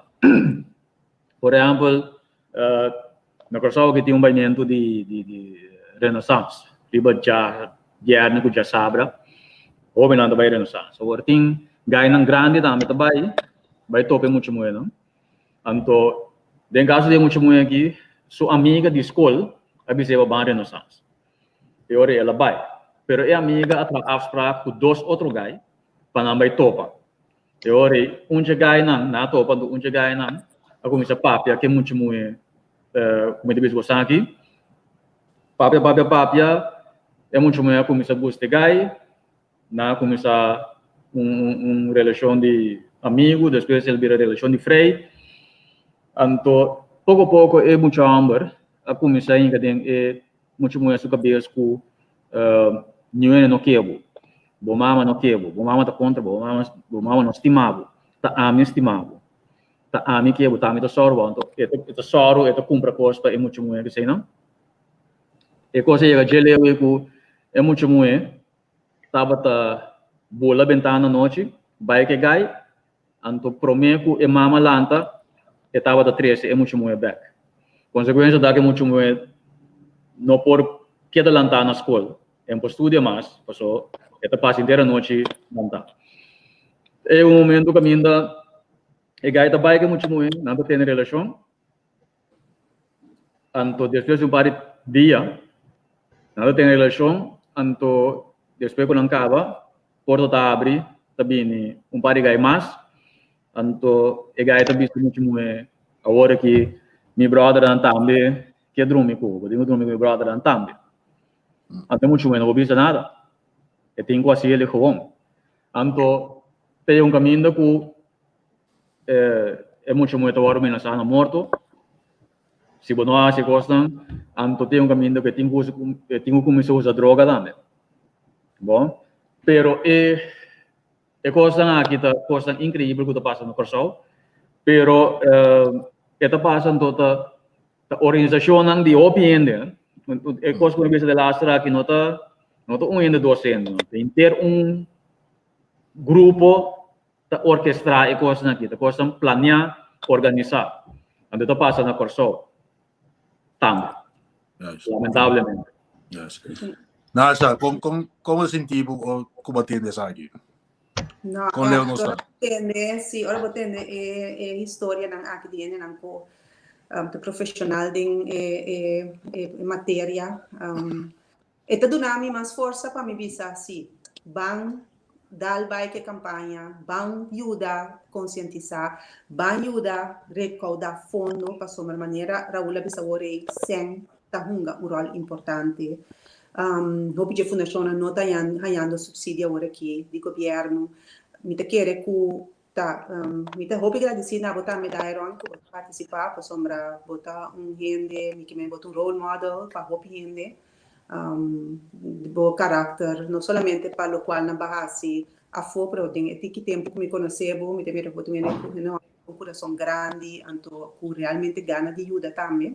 Por ehèmpel, Na Kòrsou aki tin un baimentu di di di Renaissance riba dja bièrnè ku djasabra hóbennan ta bai Renaissance. Awor tin gainan grandi tambe ta bai, bai topa e mucha muhénan. Anto den kaso di e mucha muhé aki su amiga di skol a bis'é pa ban Renaissance. E ora el a bai. Pero e amiga a traha afsprak ku dos otro gai pa nan bai topa. E ora ei, un dje gainan, nan a topa, anto un dje gainan a kuminsá papia ku e mucha muhé ku mi ta bisa boso aki. Papia, papia, papia, e mucha muhé a kuminsá gusta e gai, nan a kuminsá un un relashon di amigu, despues el bira relashon di frei. Anto poko poko e mucha hòmber a kuminsá hinka den e Mucha muhé su kabes ku niun hende no ke bo. Bo mama no ke bo, bo mama ta kontra bo, bo mama no stima bo. Ta ami stima bo. Ta ami ke bo, ta ami ta sòru bo. Anto e ta e ta sòru, e ta kumpra kos pa e mucha muhé eseinan. E kos a yega dje leu ei ku e mucha muhé tabata bula bentana anochi bai ke gai. Anto promé ku e mama lanta, e tabata trese e mucha muhé bèk. Konsekuensia ta ku e mucha muhé no por keda lantá na skol, e no por studia mas, paso E ta pasa henter anochi lantá. E un momento kaminda e gai ta bai ku e mucha muhé, nan ta tene relashon. Anto despues di un par di dia, nan ta tene relashon, anto despues ku nan kaba, porta ta habri, ta bini un par di gai mas, anto e gai ta bisa mucha muhé, awor aki mi bròdernan tambe ke drumi ku bo, bo tin ku drumi ku mi bròdernan tambe. Anto e mucha muhé no por bisa nada, e tin ku hasi el gewoon. Anto ta yega un kaminda ku e mucha muhé ta wòrdu menasá na morto. Si bo no hasi e kosnan, anto tin un kaminda ku e tin ku usa, e tin ku kuminsá usa droga tambe. Bon, pero e e kosnan aki ta kosnan inkreibel ku ta pasa na Kòrsou, pero e ta pasa anto ta ta organisashonnan di hopi hende. E kos ku mi bisa de laster aki no ta no ta un hende dos hende, no. Ta henter un grupo ta orkestrá e kosnan aki, ta kosnan planeá, organisá. Anto ta pasa na Kòrsou tambe, lamentablemente. Yes. Nasha, kon kon kon bo sinti bo ku bo tende esaki? No, Kon leu nos ora ta? bo tende, si, ora bo tende e e historianan aki di hendenan ku um, ta profesional den e e e materia, um, E ta duna mi mas forsa pa mi bisa si, ban dal bai ku e kampaña, ban yuda konsientisá, ban yuda rekoudá fondo pasobra manera Raul a bisa awor ei sèn ta hunga un ròl importante. Hopi dje fundashonnan no ta hañando supsidio awor aki di gobièrnu. Mi ta kere ku Ta, mi ta hopi gradisí na bo tambe Dairon ku bo ta partisipá pasobra bo ta un hende, mi ke men bo ta un role model pa hopi hende. Di bo karakter, no solamente pa lokual nan ba hasi afó, pero den e tiki tempu ku mi konosé bo, mi ta mira ku bo ta un hende ku un kurason grandi anto ku realmente gana di yuda tambe.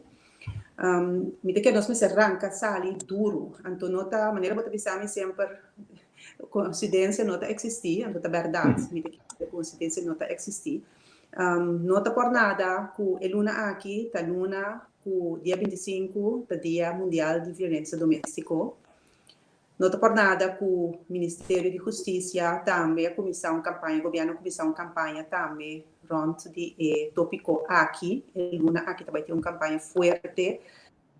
Mi ta kere nos mester ranka sali duru, anto no ta manera bo ta bisa mi semper Coincidencia no ta existi, anto ta berdad, mi ta kere coincidencia no ta existi. No ta por nada cu e luna aki ta luna cu dia 25 ta dia mundial di violencia domestico. No ta por nada cu Ministerio di Husticia tambe a cuminsa un campaña, gobierno a cuminsa un campaña tambe rond di e topico aki. E luna aki ta bay tin un campaña fuerte.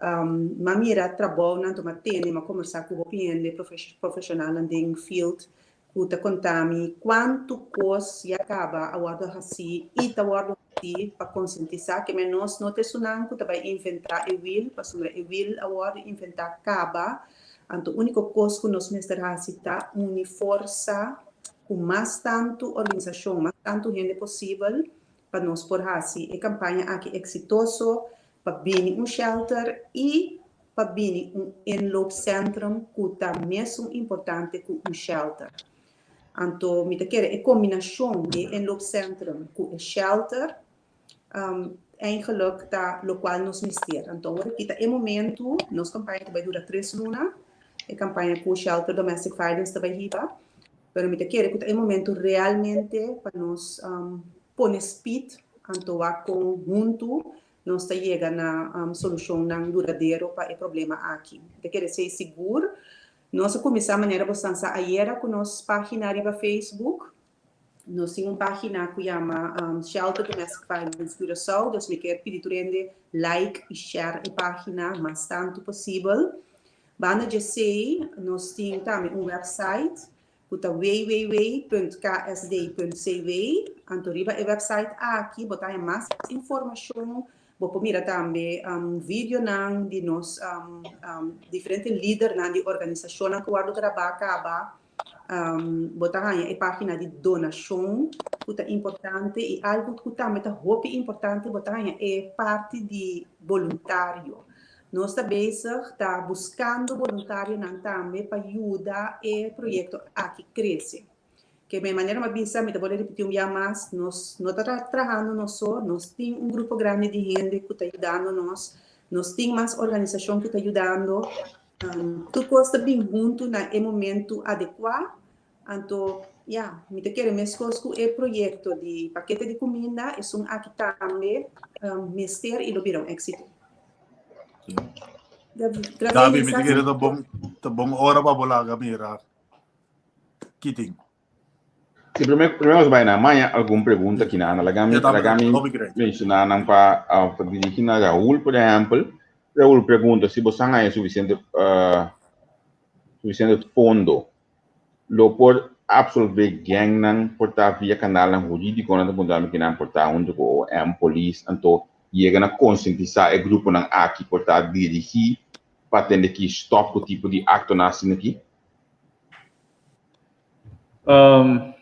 M'a mira trabounan to m'a tene, m'a kombersá ku hopi hende profeshonalnan den field ku ta konta mi kuantu kos ya kaba a wòrdu hasí i ta wòrdu hasí pa konsientisá ke men nos no ta esunnan ku ta bai inventá e wiel pasobra e wiel a wòrdu inventá kaba anto úniko kos ku nos mester hasi ta uni forsa ku mas tantu organisashon mas tantu hende posibel pa nos por hasi e kampaña aki eksitoso pa bini un shelter i pa bini un inloopcentrum ku ta mesun importante ku un shelter. Anto mi ta kere e kombinashon di e inloopcentrum ku e shelter eigenlijk ta lokual nos mester. Anto awor aki ta e momentu, nos kampaña ta bai dura tres luna, e kampaña ku Shelter Domestic Violence ta bai hiba, pero mi ta kere ku ta e momentu realmente pa nos pone speed anto wak kon huntu nos ta yega na solushonnan duradero pa e problema aki. Mi ta kere esei sigur. Nos a kuminsá manera bo san sa ayera ku nos página riba Facebook. Nos tin un página ku yama Shelter Domestic Violence Curaçao, dus mi kier pidi tur hende like i share e página mas tantu posibel. Banda dje esei nos tin tambe un website ku ta www.ksd.cw. Anto riba e website aki bo ta haña mas informashon, bo por mira tambe videonan di nos diferente lidernan di organisashonnan ku wòrdu grabá kaba. Bo ta haña e página di donashon ku ta importante i algu ku tambe ta hopi importante bo ta haña e parti di boluntario. Nos ta bezig ta buskando boluntarionan tambe pa yuda e proyekto aki krese. Ke mi manera mi a bisa, mi ta bolbe ripití un bia mas, nos no ta trahando nos so, nos tin un grupo grandi di hende ku ta yudando nos, nos tin mas organisashon ku ta yudando. Tur kos ta bin huntu na e momentu adekuá. Anto, ya, mi ta kere meskos ku e proyekto di pakete di kuminda, esun aki tambe mester i lo bira un éksito. Gabi, mi ta kere ta bon, ta bon ora pa bo laga mira. Ki tin? Si, promé promé nos bai na maña algun pregunta ki nan laga mi laga mi menshoná nan pa pa dirigi na Raul por ehèmpel. Raul pregunta si bo san haña sufisiente sufisiente fondo lo por absolvé gangnan por ta via kanalnan hurídiko nan ta puntra mi kinan por ta huntu ku OM, polis anto yega na konsientisá e gruponan aki por ta dirigí pa tende ki stòp ku tipo di aktonan asina aki? Um,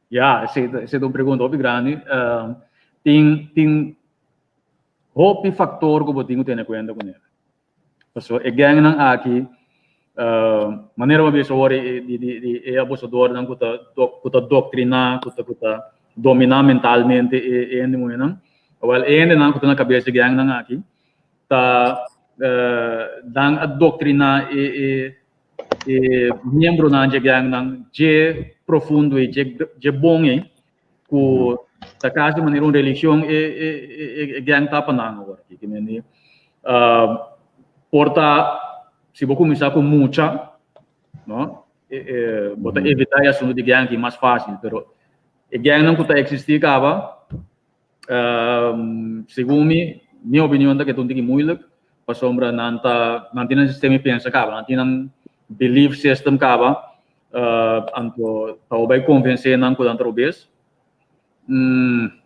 ja, esei ta un pregunta hopi grandi. Um, tin, tin hopi factor ku bo tin ku tene kuenta kuné. Pasobra e gangnan aki, uh, manera bo bisa awor e, di, di, di e abusadornan ku ta, ku ta doktriná, ku ta, ku ta dominá mentalmente e, e hende muhénan. Awel, e hendenan ku ta na kabes di gangnan aki ta uh, nan a doktriná e, e E miembronan dje gangnan dje profundo ei, dje dje bon ei, ku ta kasi manera un religion e e e gang ta pa nan awor aki. Ke mende por ta si bo kuminsá ku mucha, no, bo ta evitá e asuntu di gang aki mas fásil, pero e gangnan ku ta eksistí kaba Segun mi, mi opinion ta ke ta un tiki moeilijk, pasobra nan ta, nan tin nan sistema di pensa kaba, nan tin nan belief system kaba, anto pa bo bai konvensé nan ku nan ta robes,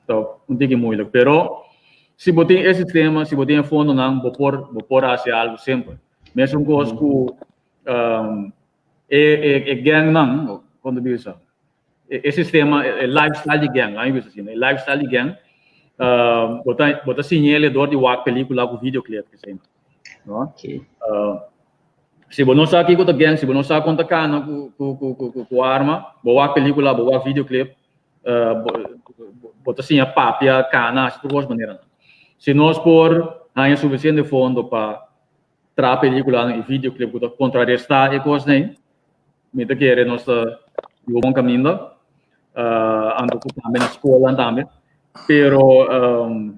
ta un tiki moeilijk. Pero si bo tin e sistema, si bo tin e fondonan, bo por, bo por hasi algu semper. Mesun kos ku e e gangnan, kon ta bisa? E sistema, e lifestyle di gang, laat mi bisa asina, e lifestyle di gang, bo ta, bo ta siñ'el dor di wak pelicula cu videoclip, esei, no? Sí. Si bo no sa kico ta gang, si bo no sa con ta cana cu, cu, cu, cu, cu arma, bo wak pelicula, bo wak videoclip, bo, bo ta siña papia, cana, haci tur cos maneranan. Si nos por haña suficiente fondo pa traha peliculanan y videoclip cu ta contraresta e cosnan, Mi ta kere nos ta riba bon kaminda, anto ku tambe na skolnan tambe, pero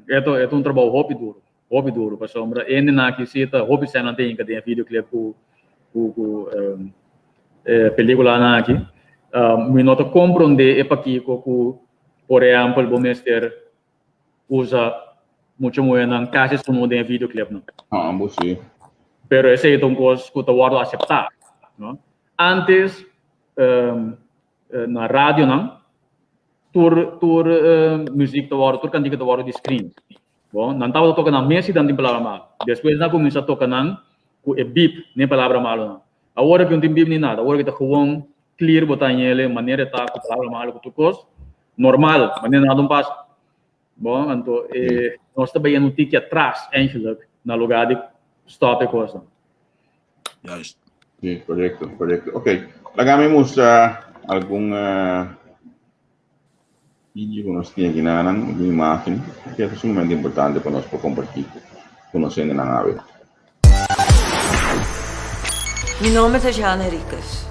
e ta e ta un trabou hopi duro, hopi duro pasobra hendenan aki si ta hopi sènnan ta hinka den e videoclip ku ku ku e pelikulanan aki. Mi no ta komprondé e pakiko ku por ehèmpel bo mester usa mucha muhernan kasi sunu den e videoclipnan. Ambo si. Pero esei ta un kos ku ta wòrdu aseptá, no? Antes na radionan tur tur muzik ta wòrdu, tur kantika ta wòrdu di screen. Bon, nan tabata toka nan mes si nan tin palabra malu. Despues nan a kuminsá toka nan ku e bip den palabra malunan. Awor aki no tin bip ni nada, awor aki ta gewoon clear bo ta hañ'el manera e ta ku palabra malu ku tur kos. Normal, manera nada un pasa. Bon, anto e nos ta bayendo un tiki atras eigenlijk na lugar di stop e kosnan. Juist. Sí, correcto, correcto. Ok, laga mi mustra algun video ku nos tin aki nanan, algun imagen, ku ta sumamente importante pa nos por kompartí ku nos hendenan awe. Mi nomber ta Jeanne Henriquez.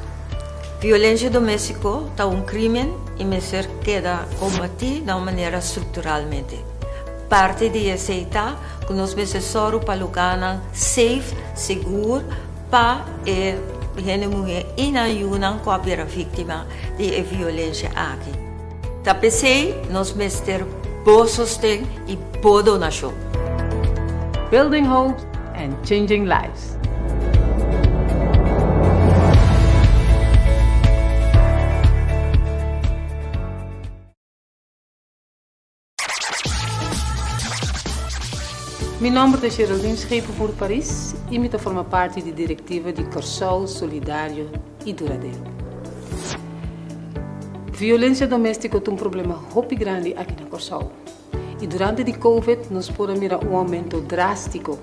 Violencia domestico ta un crimen y mester keda combati na un manera structuralmente. Parti di esey ta cu nos mester soru pa lugarnan safe, sigur, pa e hende muhe y nan yunan cu a bira victima di e violencia aki. Ta p'esei nos mester bo sosten i bo donashon. Building hopes and changing lives. Mi nòmber ta Geraldine Schepenvoer Paris i mi ta forma parti di direktiva di Kòrsou Solidario i Duradero. Violensia doméstiko ta un problema hopi grandi aki na Kòrsou i durante di Covid nos por a mira un oumento drástiko.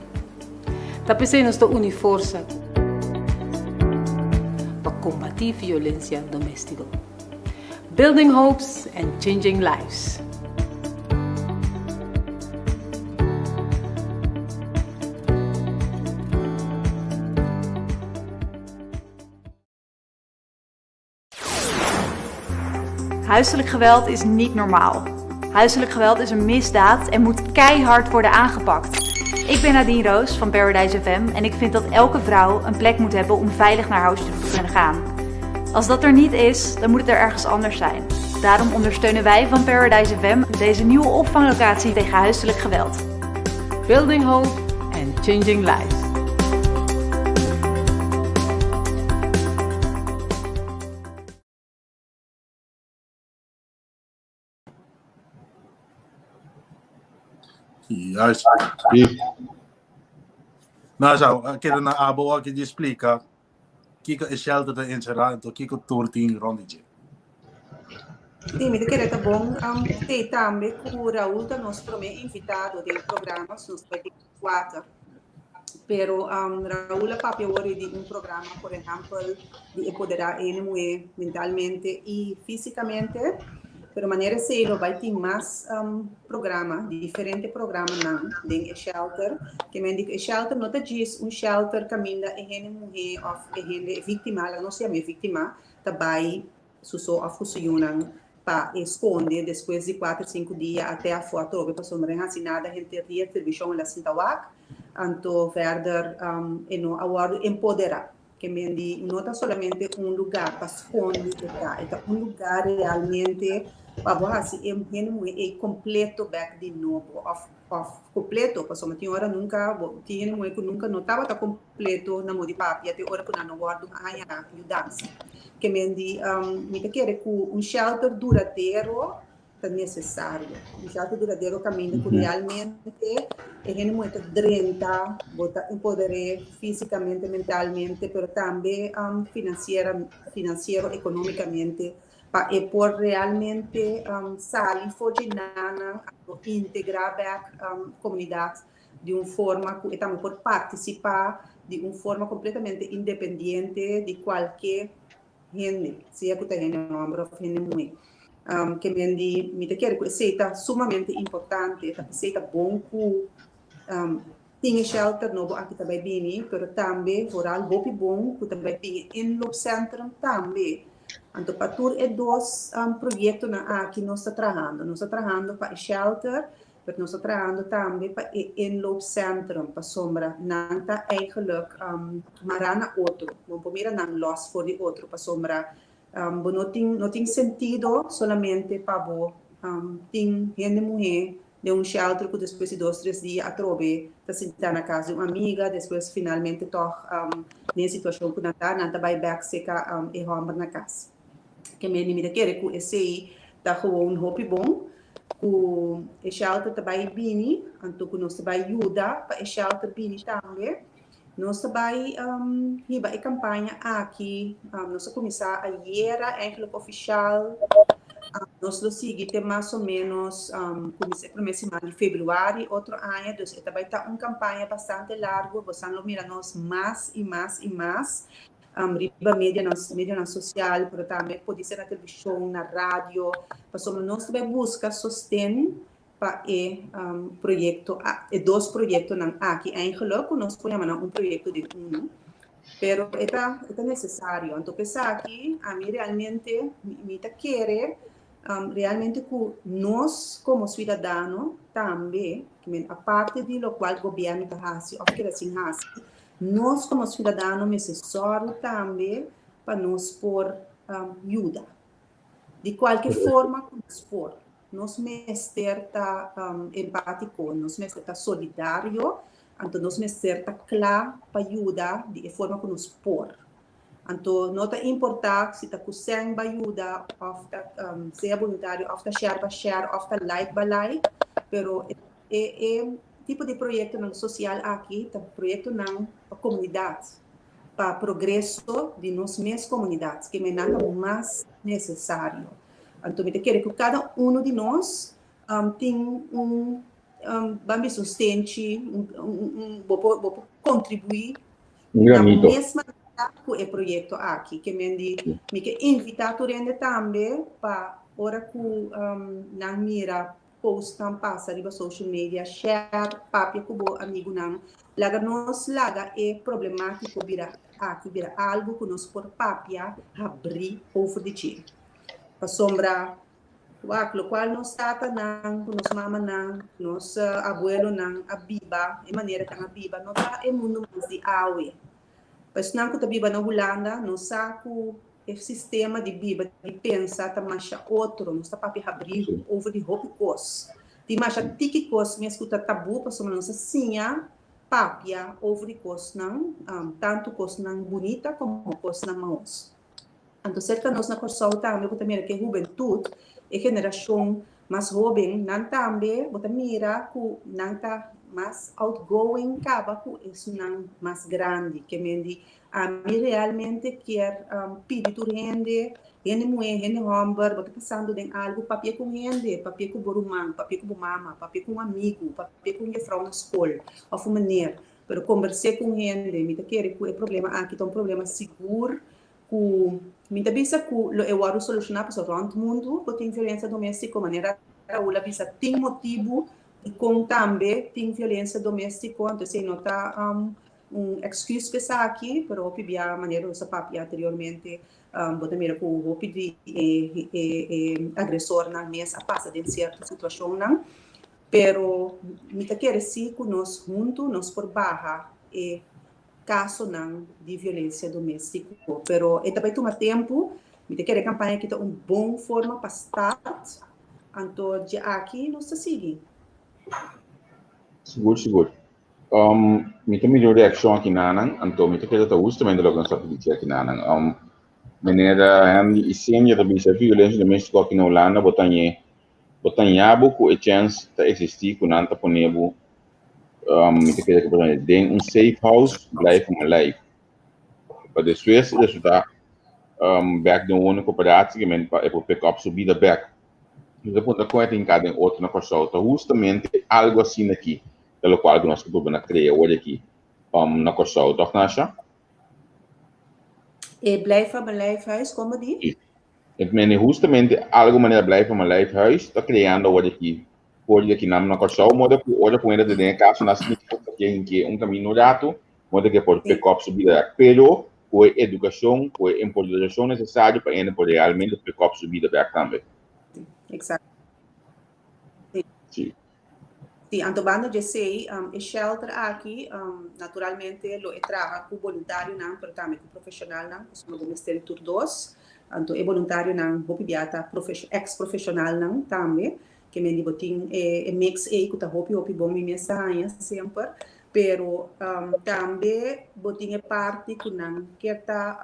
Ta p'esei nos ta uni forsa pa kombatí violensia doméstiko. Building hopes and changing lives. Huiselijk geweld is niet normaal. Huiselijk geweld is een misdaad en moet keihard worden aangepakt. Ik ben Nadine Roos van Paradise FM en ik vind dat elke vrouw een plek moet hebben om veilig naar huis toe te kunnen gaan. Als dat er niet is, dan moet het er ergens anders zijn. Daarom ondersteunen wij van Paradise FM deze nieuwe opvanglocatie tegen huiselijk geweld. Building hope and changing lives. Juist. Nou, zo, keda na abo aki di splika kiko e shelter ta enserá anto kiko tur tin rond di dje. Sí, mi ta kere ta bon um, te tambe ku Raúl ta nos promé invitado den programa, nos bai tin kuater. Pero um, Raúl a papia awor di un programa, por ehèmpel, di empoderá hende muhé mentalmente i físikamente. Pero manera esei lo bai tin mas um, programa, diferente programanan den e shelter. Ke men di ku e shelter no ta djis un shelter kaminda e hende muhé òf e hende e víktima, laga nos yama e víktima, ta bai su so òf ku su yunan pa e skonde despues di kuater sinku dia ate afó atrobe pasobra no a hasi nada henter dia televishon el a sinta wak anto verder e no a wòrdu empoderá. Ke men di no ta solamente un lugá pa skonde e ta, e ta un lugá realmente pa bo hasi e hende muhé ei kompleto bèk di nobo òf òf kompleto pasobra tin ora nunka bo tin hende muhé ku nunka no tabata kompleto na modi papia te ora ku nan no wòrdu haña yudansa. Ke men di mi ta kere ku un shelter duradero ta nesesario. Un shelter duradero kaminda ku realmente e hende muhé ta drenta, bo ta empoder'é físikamente, mentalmente, pero tambe finansiera finansiero ekonómikamente pa e por realmente sali for dje nannan anto integrá bèk komunidat di un forma ku e tambe por partisipá di un forma kompletamente independiente di kualke hende, sea ku ta hende hòmber òf hende muhé. Ke men di mi ta kere ku esei ta sumamente importante, ta p'esei ta bon ku tin e shelter nobo aki ta bai bini, pero tambe vooral hopi bon ku ta bai tin e inloopcentrum tambe. Anto pa tur e dos proyektonan aki nos ta trahando. Nos ta trahando pa e shelter, pero nos ta trahando tambe pa e inloopcentrum, pasobra nan ta eigenlijk mará na otro. Bo por mira nan lòs for di otro, pasobra bo no tin no tin sentido solamente pa bo tin hende muhé den un shelter ku despues di dos tres dia atrobe ta sinta na kas di un amiga, despues finalmente tòg den e situashon ku nan ta, nan ta bai bèk seka e hòmber na kas. Ke mende mi ta kere ku esei ta gewoon hopi bon ku e shelter ta bai bini, anto ku nos ta bai yuda pa e shelter bini tambe. Nos ta bai hiba e kampaña aki, nos a kuminsá ayera eigenlijk ofishal, nos lo sigui te mas o ménos kuminsá e promé siman di febrüari otro aña, dus e ta bai ta un kampaña bastante largu, bosan lo mira nos mas i mas i mas riba medianan medionan sosial, pero tambe podise na televishon, na radio, pasobra nos ta bai buska sosten pa e proyecto e dos proyectonan aki eigenlijk cu nos por yama nan un proyecto den uno pero e ta e ta necesario anto p'esaki ami realmente mi ta kere realmente cu nos como ciudadano tambe aparte di locual gobierno ta haci of keda sin haci nos como ciudadano mester sòru tambe pa nos por yuda di cualke forma cu nos por. Nos mester ta empátiko, nos mester ta solidario, anto nos mester ta kla pa yuda di e forma ku nos por. Anto no ta importá si ta ku sèn ba yuda òf ta sea boluntario òf ta share ba share òf ta like ba like, pero e e tipo di proyektonan sosial aki ta proyektonan pa komunidat, pa progreso di nos mes komunidat, ke nan ta mas nesesario. Anto mi ta kere ku kada uno di nos tin un ban bisa un stenchi, un bo por bo por kontribuí na mes manera ku e proyekto aki. Ke men di mi ke invitá tur hende tambe pa ora ku nan mira postnan pasa riba social media, share, papia ku bo amigunan. Laga nos laga e problemátiko bira aki bira algu ku nos por papia habrí over di dje. Pasobra, wak, lokual nos tatanan ku nos mamanan, nos abuelonan a biba, e manera ku nan a biba, no ta e mundu mas di awe. Pa esnan ku ta biba na Hulanda, nos sa ku. E sistema di biba, di pensa ta masha otro. Nos ta papia habrí over di hopi kos. Tin masha tiki kos mes ku ta tabú pasobra nos a siña papia over di kosnan, tantu kosnan bunita komo kosnan mahos. Anto serka nos na Kòrsou tambe bo ta mira ku e hubentut, e generashon mas hóben, nan tambe bo ta mira ku nan ta mas outgoing kaba ku esunnan mas grandi. Ke men di ami realmente kier pidi tur hende, hende muhé, hende hòmber, bo ta pasando den algu, papia ku un hende, papia ku bo ruman, papia ku bo mama, papia ku un amigu, papia ku un jefrou na skol òf un meneer. Pero kombers'é ku un hende. Mi ta kere ku e problema aki ta un problema sigur ku mi ta bisa ku lo e wòrdu solushoná pasobra rònt mundu bo tin violensia doméstiko, manera Raul a bisa tin motibu dikon tambe tin violensia doméstiko, anto esei no ta un èksküs pa esaki, pero hopi bia manera nos a papia anteriormente bo ta mira ku hopi di e e agresornan mes a pasa den sierto situashonnan, pero mi ta kere si ku nos huntu nos por baha e kasonan di violensia doméstiko. Pero e ta bai tuma tempu. Mi ta kere e kampaña aki ta un bon forma pa start, anto dje aki nos ta sigui. Sigur, sigur. Um, mi ta mira un reakshon aki nanan, anto mi ta kere ta hustamente loke nos ta pidi aki nanan. Um, meneer Henry Isenia ta bisa violensia doméstiko aki na Hulanda bo ta ñe bo ta ña bo ku e chèns ta eksistí ku nan ta pone bo um, mi ta kere ku den un safe house blijf van mijn lijf. Pa despues resulta um, bek den un coöperatie que men pa e por pick up su vida bek. Mi ta puntra kon e ta hinká den otro na Kòrsou. Ta hustamente algo asina aki ta lokual ku nos ke purba na krea awor aki um, na Kòrsou, tòg Nasha? E blijf van mijn lijf huis, komo di? Sí. Ik meen justamente algo manera blijf van mijn lijf huis ta creando awor aki for di aki nam na Kòrsou moda ku ora ku hende ta den e kaso nan sinti ku ta ken ke un kamino ratu moda ke por pick up su bida bek pero ku e edukashon ku e empoderashon nesesario pa hende por realmente pick up su bida bek tambe. Exacto. Sí. Sí, anto banda dje esei, e shelter aki naturalmente lo e traha ku boluntarionan pero tambe ku profeshonalnan, pasobra bo mester di tur dos. Anto e boluntarionan hopi bia ta ex profeshonalnan tambe, ke men di bo tin e mix ei ku ta hopi hopi bon mi mes ta haña semper. Pero tambe bo tin e parti ku nan ke ta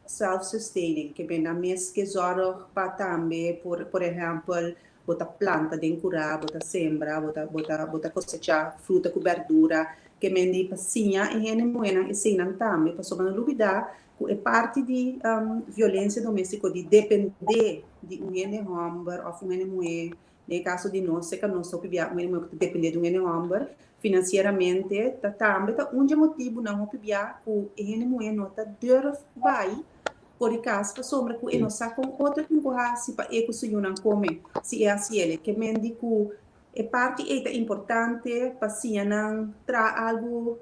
self-sustaining, ke men nan mes ke zòrg pa tambe por por ehèmpel Bo ta planta den kurá, bo ta sembra, bo ta bo ta bo ta kosechá fruta ku bèrdura. Ke men di pa siña e hende muhénan eseinan tambe, pasobra no lubidá ku e parti di violensia doméstiko di dependé di un hende hòmber òf un hende muhé, den e kaso di nos, seka nos hopi bia un hende muhé ku ta dependé di un hende hòmber finansieramente, ta tambe ta un dje motibunan hopi bia ku e hende muhé no ta durf bai For di kas pasobra ku e no sa kon otro tin ku hasi pa e ku su yunan kome si e hasi el. Ke men di ku e parti ei ta importante pa siña nan traha algu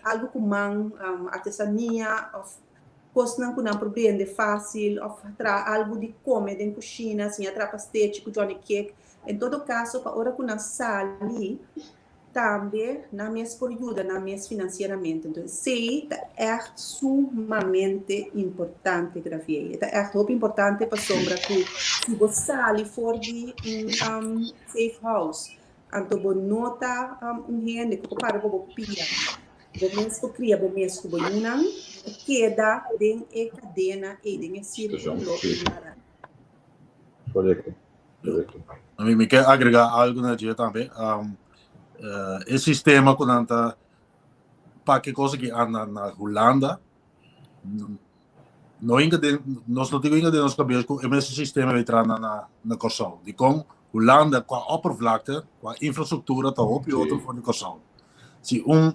algu ku man, artesania òf kosnan ku nan por bende fásil òf traha algu di kome den kushina, siña traha pastechi ku Johnny Cake. En todo kaso pa ora ku nan sali Tambe nan mes por yuda nan mes financieramente. Entonces esey ta echt sumamente importante, Gravier. E ta echt hopi importante pasobra cu si bo sali for di un safe house, anto bo no ta un hende cu por para bo bo pia, bo mes por cria bo mes cu bo yunan, bo ta keda den e cadena ey, den e circulo ey mara. Correcto. Correcto. Mi, mi ke agrega algo na dje tambe. Um, uh, e sistema ku nan ta pa ke cosa ki anda na Hulanda, no inga den, nos no digo inga den nos cabeza ku e mesmo sistema bij tra na na Kòrsou. Di kon Hulanda qua oppervlakte, qua infrastructura ta hopi otro for di Kòrsou. Si un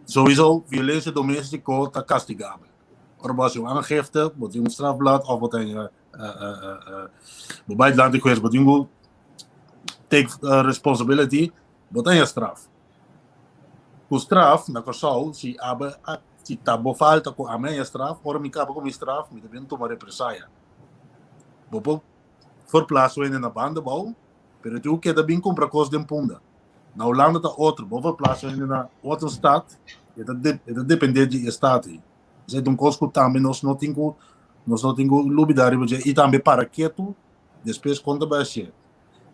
sowieso violencia doméstiko ta castigabel. Ora bo hasi un aangifte, bo tin un strafblad of bo tin bo bai dilanti hues, bo tin ku take responsibility, bo ta haña straf. Ku straf na Kòrsou, si abo si ta bo falta ku ami haña straf, ora mi kaba ku mi straf, mi ta bin tuma represaya. Bo por verplaats wende na banda bou, pero tin ku keda bin kumpra kos den Punda. Na Hulanda ta otro, bo verplaats wende na otro stad, e ta e ta depende di e stad ei. Esei ta un kos ku tambe nos no tin ku nos no tin ku lubidá riba dje i tambe para ketu despues kon ta bai hasié.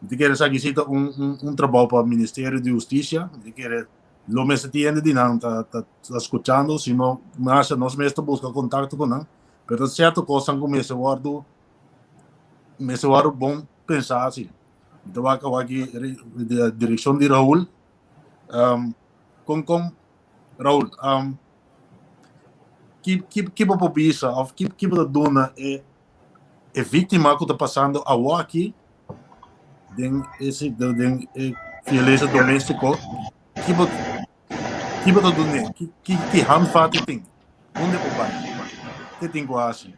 Mi ta kere esaki si ta un un un trabou pa Ministerio di Hustisia. Mi ta kere lo mester tin hende di nan ta ta ta skuchando, si no masha nos mes ta buska kontakto ku nan. Pero ta sierto kosnan ku mester wòrdu mester wòrdu bon pensá si. Mi ta wak awaki direkshon di Raul. Kon kon Raul, ki ki ki bo por bisa òf ki ki bo ta duna e e víktima ku ta pasando awor aki den e den e violensia doméstiko? Ki bo ki bo ta dun'é? Ki ki ki handvat e tin? Unda e por bai? Ke tin ku hasi?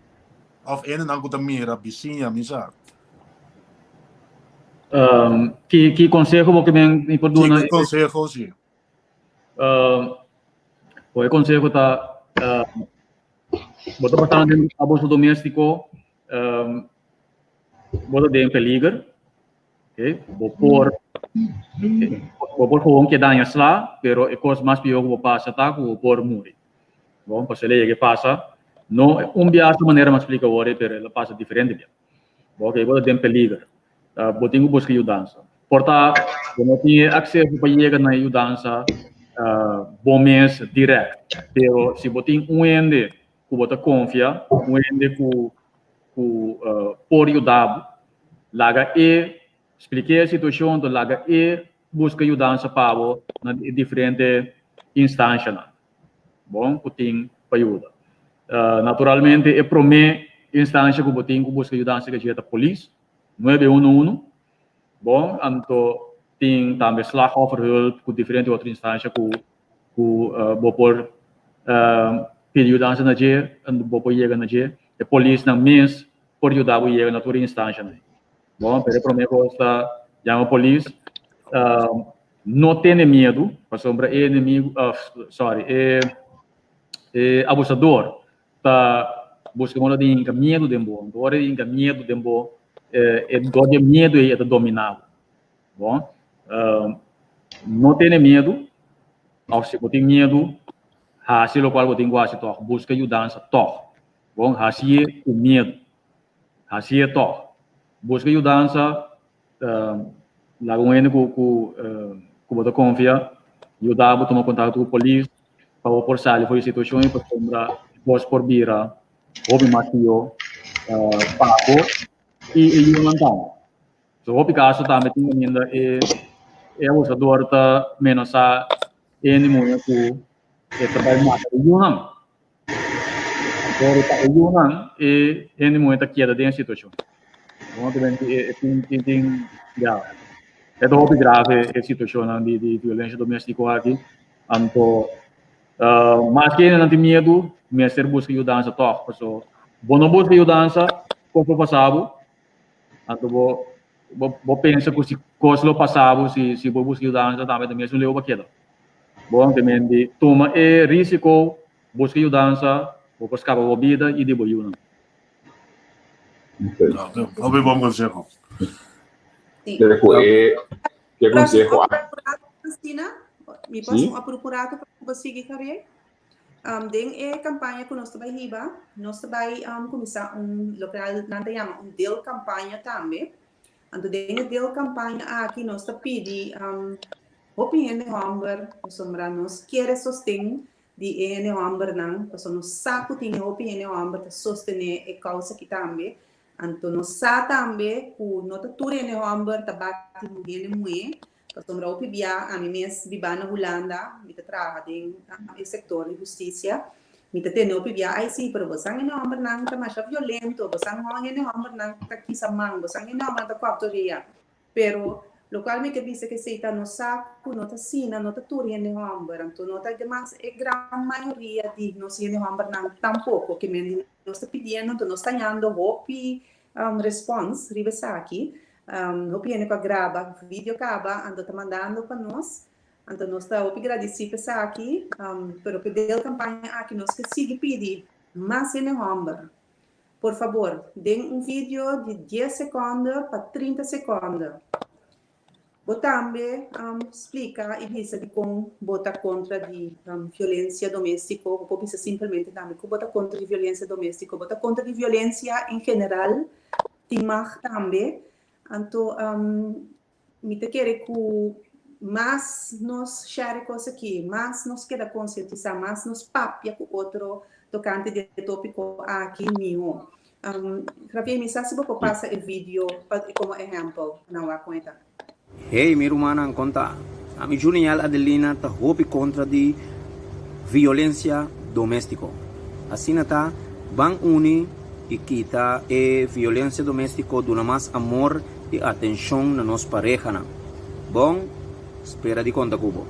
Òf hendenan ku ta mira, bisiña, mi sa. Ki ki konseho bo ke men mi por duna? Si, ki konseho si. Bo e konseho ta bo ta pasando den abuso doméstiko, bo ta den peliger, okay, bo por bo por gewoon keda aña sla, pero e kos mas pió ku bo pasa ta ku bo por muri. Bon, pasobra el a yega e pasa, no un biaha su manera mi a splika awor, pero el a pasa diferente bia. Bo okay, bo ta den peliger. Bo tin ku buska yudansa. Por ta bo no tin e akseso pa yega na e yudansa bo mes dirèkt, pero si bo tin un hende ku bo ta konfia, un hende ku ku por yuda bo, laga e splik'é e situashon, enton laga e buska yudansa pa bo na e diferente instanshanan. Bon, ku tin pa yuda. Naturalmente e promé instansha ku bo tin ku buska yudansa ke ta polis, nuebe uno uno. Bon, anto tin tambe slachtofferhulp ku diferente otro instansha ku ku bo por pidi yudansa na dje, anto bo por yega na dje. E polisnan mes por yuda bo yega na tur e instanshanan. Bon, pero e promé kos ta yama polis. No tene miedu, pasobra e enemigu, sorry, e e abusador ta buska moda di hinka miedu den bo. Anto ora e hinka miedu den bo, e dor di e miedu ei e ta dominá bo. Bon, no tene miedu, òf si bo tin miedu, hasi lokual bo tin ku hasi tòg, buska yudansa tòg. Bon, hasié ku miedu, hasié tòg, buska yudansa. Laga un hende ku ku ku bo ta konfia yuda bo tuma kontakto ku polis pa bo por sali for di situashon i pasobra bos por bira hopi mas pió pa bo i e yunan tambe. So hopi kaso tambe tin kaminda e e abusador ta menasá e hende muhé ku e ta bai mata e yunan. Pero pa e yunan e hende muhé ta keda den e situashon. Bo ta benti e tin tin tin ya e ta hopi grave e situashonnan di di violensia doméstiko aki. Anto maske hendenan tin miedu mester buska yudansa tòg paso bo no buska yudansa kos por pasa bo anto bo bo pensa ku si kos lo pasa bo si si bo buska yudansa tambe ta mesun leu bo keda. Bo ta mende tuma e risiko, buska yudansa, bo por skapa bo bida i di bo yunan. Hopi bon konseho. Kere ku e ke konseho a. Cristina, mi por un apurupurato pa bo sigui Javier? Den e kampaña ku nos ta bai hiba, nos ta bai kuminsá un loke nan ta yama un deelkampaña tambe. Anto den e deelkampaña aki nos ta pidi Hopi hende hòmber, pasobra nos kier e sosten di e hende hòmbernan, pasobra nos sa ku tin hopi hende hòmber ta sostené e kousa aki tambe. Anto nos sa tambe ku no ta tur hende hòmber ta bati hende muhé, pasobra hopi bia ami mes bibá na Hulanda, mi ta traha den e sektor di hustisia, mi ta tende hopi bia, ai si, pero bo san hende hòmbernan ta masha violento, bo san hende hòmbernan ta kisa man, bo san hende hòmbernan ta kòrta orea. Pero locual mi ke bisa ke esey ta nos sa cu no ta asina, no ta tur hende homber, anto no ta mas e gran mayoria di nos hende hombernan tampoco, ke men di nos ta pidiendo, anto nos ta hañando hopi respons riba esaki, hopi hende cu a graba video caba anto ta mandando pa nos, anto nos ta hopi gradici pa esaki, pero pe del campaña aki nos ke sigui pidi mas hende homber. Por fabor, den un video di dies seconde pa 30 seconde. Bo tambe splika i bisa dikon bo ta kontra di violensia doméstiko. Bo por bisa simpelmente tambe ku bo ta kontra di violensia doméstiko. Bo ta kontra di violensia en general, tin mag tambe. Anto mi ta kere ku mas nos share e kos aki, mas nos keda konsientisá, mas nos papia ku otro tokante di e tópiko aki, mihó. Javier, mi sa si bo por pasa e video pa komo ehèmpel nan wak kon e ta. Hey mi rumannan kon ta? Ami Juniel Adelina ta hopi kontra di violensia domestiko. Asina ta ban uni i kita e violensia domestiko duna mas amor i atenshon na nos parehanan. Bon, spera di konta ku bo.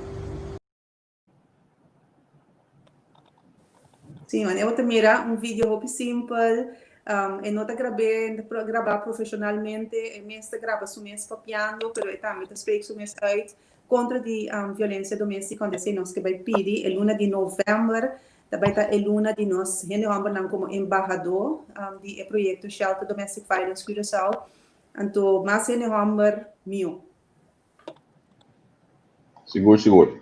Sí, wanneer bo ta mira un video hopi simpel, um, e no ta grabé, grabá profesionalmente, e mes ta graba su mes papiando, pero e tambe ta spreek su mes uit contra di um, violencia doméstica, donde esei nos ke bai pidi e luna di november, ta bai ta e luna di nos hende hombernan como embahador um, di e proyecto Shelter Domestic Violence Curaçao. Anto mas hende homber, mihó. Sigur, sigur.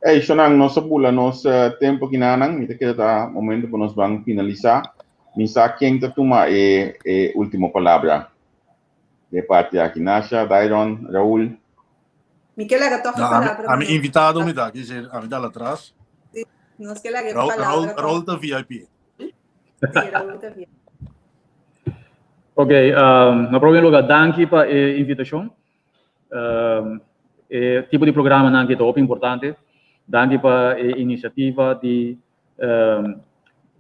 Ey, Shonan, nos a bula nos eh, tempo kinanan. Mi ta kere ta momento pa nos ban finalisa. Mi sa ken ta tuma e, e ultimo palabra de parte aki. Nasha, Dairon, Raul. Mi ke laga toch e No, ami, palabra ami pa nos. invitado mi ta, kise, ami ta atras. Nos ke laga e Raul, palabra Raul, pa Raul ta VIP. Sí, Raul ta VIP. Ok, um, na primer lugar, danki pa e invitacion. Um, e tipo di programanan ki ta hopi importante. Danki pa e iniciativa di um,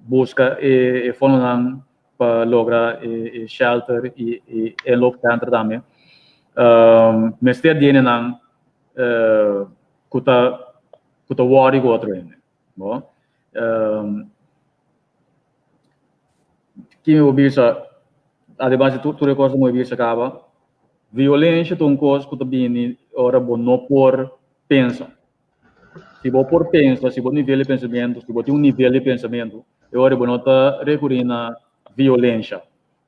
busca e, e fondonan pa logra e, e shelter y e inloopcenter tambe. Um, mester di hendenan uh, ku ta ku ta worry ku otro hende. Bo? Um, ki mi por bisa, ademas di tur e kos ku mi bisa kaba, violensia ta un kos ku ta bini ora bo no por pensa. Si bo por pensa, si bo nivel di pensamentu, si bo tin un nivel di pensamentu, e ora bo no ta rekurí na violensia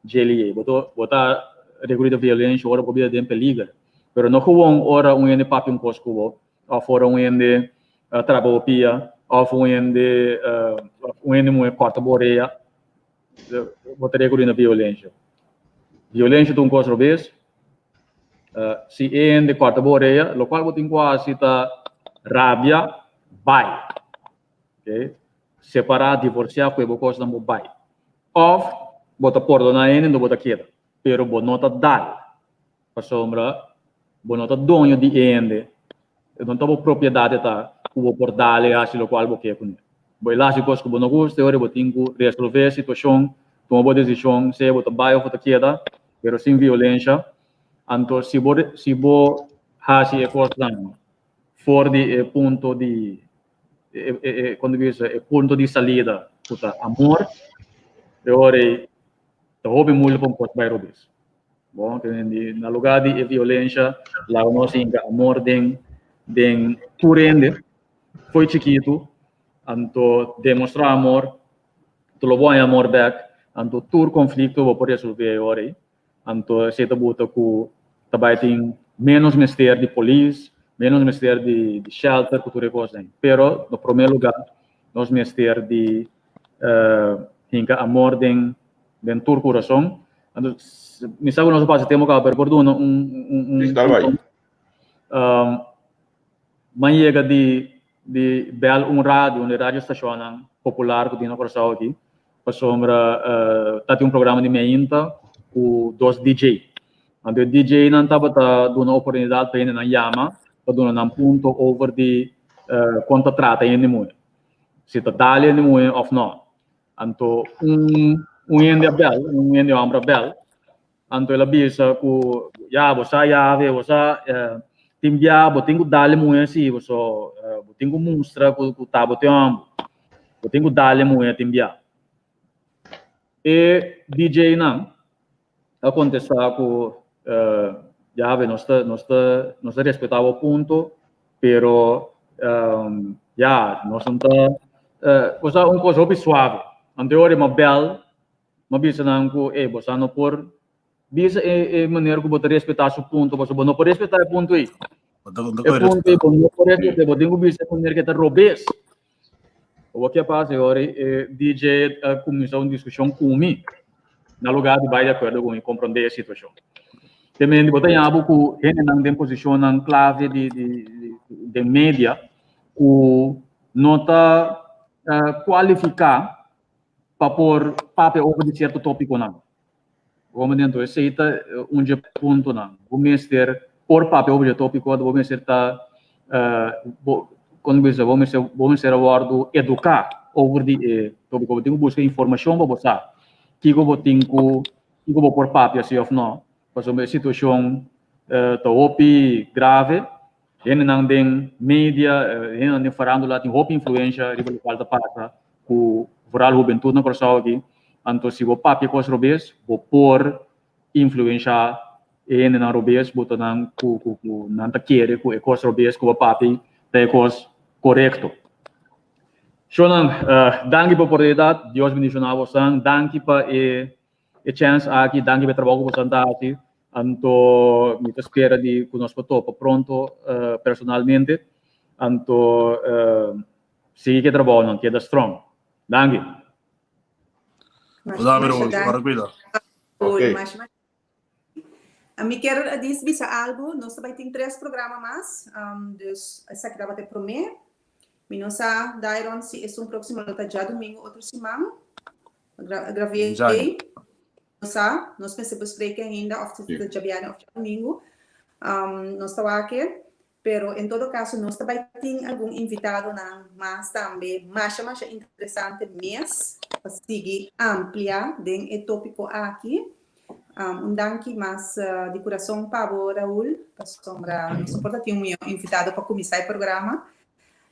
djeliei. Bo ta bo ta rekurí na violensia ora bo bira den peliger. Pero no gewoon ora un hende papia un kos ku bo, òf ora un hende trapa bo pia, òf un hende un hende muhé kòrta bo orea, bo ta rekurí na violensia. Violensia ta un kos robes. Si e hende kòrta bo orea, lokual bo tin ku hasi ta rabia, bai. Okay? Separá, divorsiá ku e bo kosnan bo bai. Òf bo ta pordoná e hende enton bo ta keda, pero bo no ta dal. Pasobra bo no ta doño di e hende, e no ta bo propiedat e ta ku bo por dal e hasi lokual bo ke kuné. Bo e hasi kos ku bo no gusta, e ora bo tin ku resolvé e situashon, tuma bo desishon, sea bo ta bai òf bo ta keda, pero sin violensha. Anto si bo si bo hasi e kosnan for di e punto di e e kon ta bisa e punto di salida ku ta amor, e ora ei ta hopi moeilijk pa un kos bai robes. Bon, ke men di na lugá di e violensha, laga nos hinka amor den den tur hende, fo'i chikitu, anto demostrá amor, tu lo bo haña amor bèk, anto tur konflikto bo por resolvé e ora ei. Anto esei ta buta ku ta bai tin ménos mester di polis, ménos mester di di shelter ku tur e kosnan. Pero na promé lugá nos mester di hinka amor den den tur kurason. Anto mi sa ku nos a pasa tempu kaba pero por duna un un un Sí, tal bai. M'an yega di di bèl un radio, un di radio stashonnan popular ku tin na Kòrsou aki, pasobra ta tin un programa di meinta ku dos DJ. Anto e DJ-nan tabata duna oportunidat pa hendenan yama pa duna nan punto over di kon ta trata hende muhé, si ta dal hende muhé òf nò. Anto un un hende a bèl, un hende hòmber a bèl, anto el a bisa ku ya bo sa yawe, bo sa tin bia bo tin ku dal e muhé si, paso bo tin ku mustra ku ku ta bo te hòmber, bo tin ku dal e muhé tin bia. E DJ-nan a kontestá ku yawe nos ta nos ta nos ta respetá bo punto, pero ya nos no ta bo sa un kos hopi suave. Anto e ora mi a bèl, mi a bisa nan ku ey boso no por. Bisa e e manera ku bo ta respetá su punto, pasobra bo no por respetá e punto ei. E punto ei bo no por respetá, bo tin ku bisa e manera ku e ta robes. Awor ke a pasa e ora e DJ a kuminsá un diskushon ku mi na lugá di bai di akuerdo ku mi komprondé e situashon. Te mende bo ta yaña bo ku hendenan den posishonnan klave di di den media ku no ta kualifiká pa por papia over di sierto tópikonan. Bo mende anto esei ta un dje puntonan. Bo mester por papia over dje tópiko, bo mester ta bo kon bisa bo mester bo mester a wòrdu eduká over di e tópiko. Bo tin ku buska informashon pa bo sa kiko bo tin ku kiko bo por papia si òf no. Pasobra e situashon ta hopi grave. Hendenan den media, hendenan den farándula tin hopi influensha riba lokual ta pasa ku vooral hubentut na Kòrsou aki. Anto si bo papia kos robes, bo por influenshá e hendenan robes, bo ta nan ku ku ku nan ta kere ku e kos robes ku bo papia ta e kos korekto. Shownan, danki pa oportunidat, Dios bendishoná bosan, danki pa e e chèns aki, danki pa e trabou ku bosan ta hasi. Anto mi ta spera di ku nos por topa pronto personalmente. Anto sigui ku e trabounan, keda strong. Danki. Masha danki. Cuida. Okay. Masha, masha. Mi kier a dis bisa algo, nos ta bai tin tres programa mas, um, dus esaki tabata e promé. Mi no sa, Dairon, si esun próximo lo ta djadumingo otro siman. Gra Gravier, no sa, nos mester bespreken ainda of ta djabièrnè of djadumingu. Um, nos ta wak, pero en todo caso nos ta bai tin algun invitadonan mas tambe masha masha interesante mes pa sigui amplia den e tópiko aki. Um, un danki mas uh, di kurason pa bo, Raúl, pasobra nos no por ta tin un mihó invitado pa kuminsá e programa.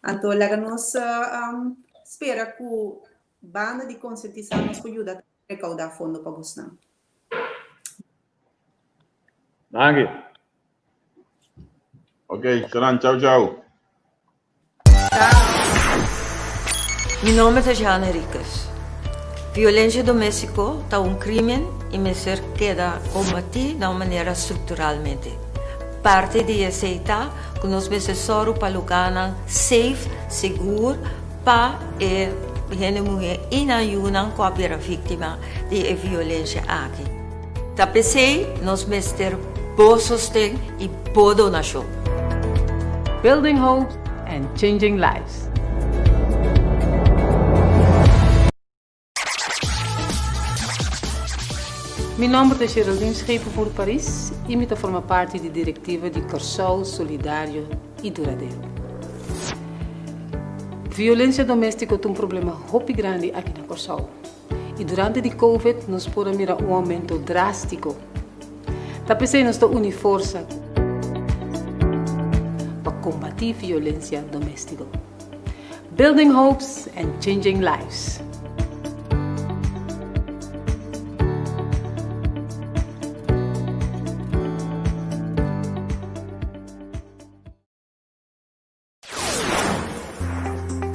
Anto laga nos uh, um, spera ku Banda di konsientisá nos por yuda rekaudá fondo pa bosnan. Danki. Ok, Saran, chau chau. Chau. Mi nomber ta Jeanne Henriquez. Violencia domestico ta un crimen y mester keda combati na un manera structuralmente. Parti di esey ta cu nos mester soru pa lugarnan safe, sigur, Pa e hende muhé i nan yunan ku a bira víktima di e violensia aki. Ta p'esei nos mester bo sosten i bo donashon. Building hope and changing lives. Mi nòmber ta Geraldine Schepenvoer Paris i mi ta forma parti di direktiva di Kòrsou Solidario i Duradero. Violensia doméstiko ta un problema hopi grandi aki na Kòrsou i durante di Covid nos por a mira un oumento drástiko. Ta p'esei nos ta uni forsa pa kombatí violensia doméstiko. Building hopes and changing lives.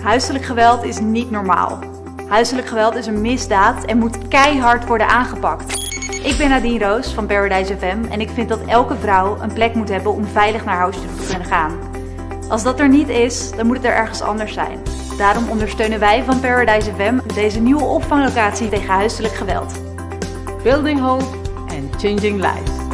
Huiselijk geweld is niet normaal. Huiselijk geweld is een misdaad en moet keihard worden aangepakt. Ik ben Nadine Roos van Paradise FM en ik vind dat elke vrouw een plek moet hebben om veilig naar huis toe te kunnen gaan. Als dat er niet is, dan moet het er ergens anders zijn. Daarom ondersteunen wij van Paradise FM deze nieuwe opvanglocatie tegen huiselijk geweld. Building hope and changing lives.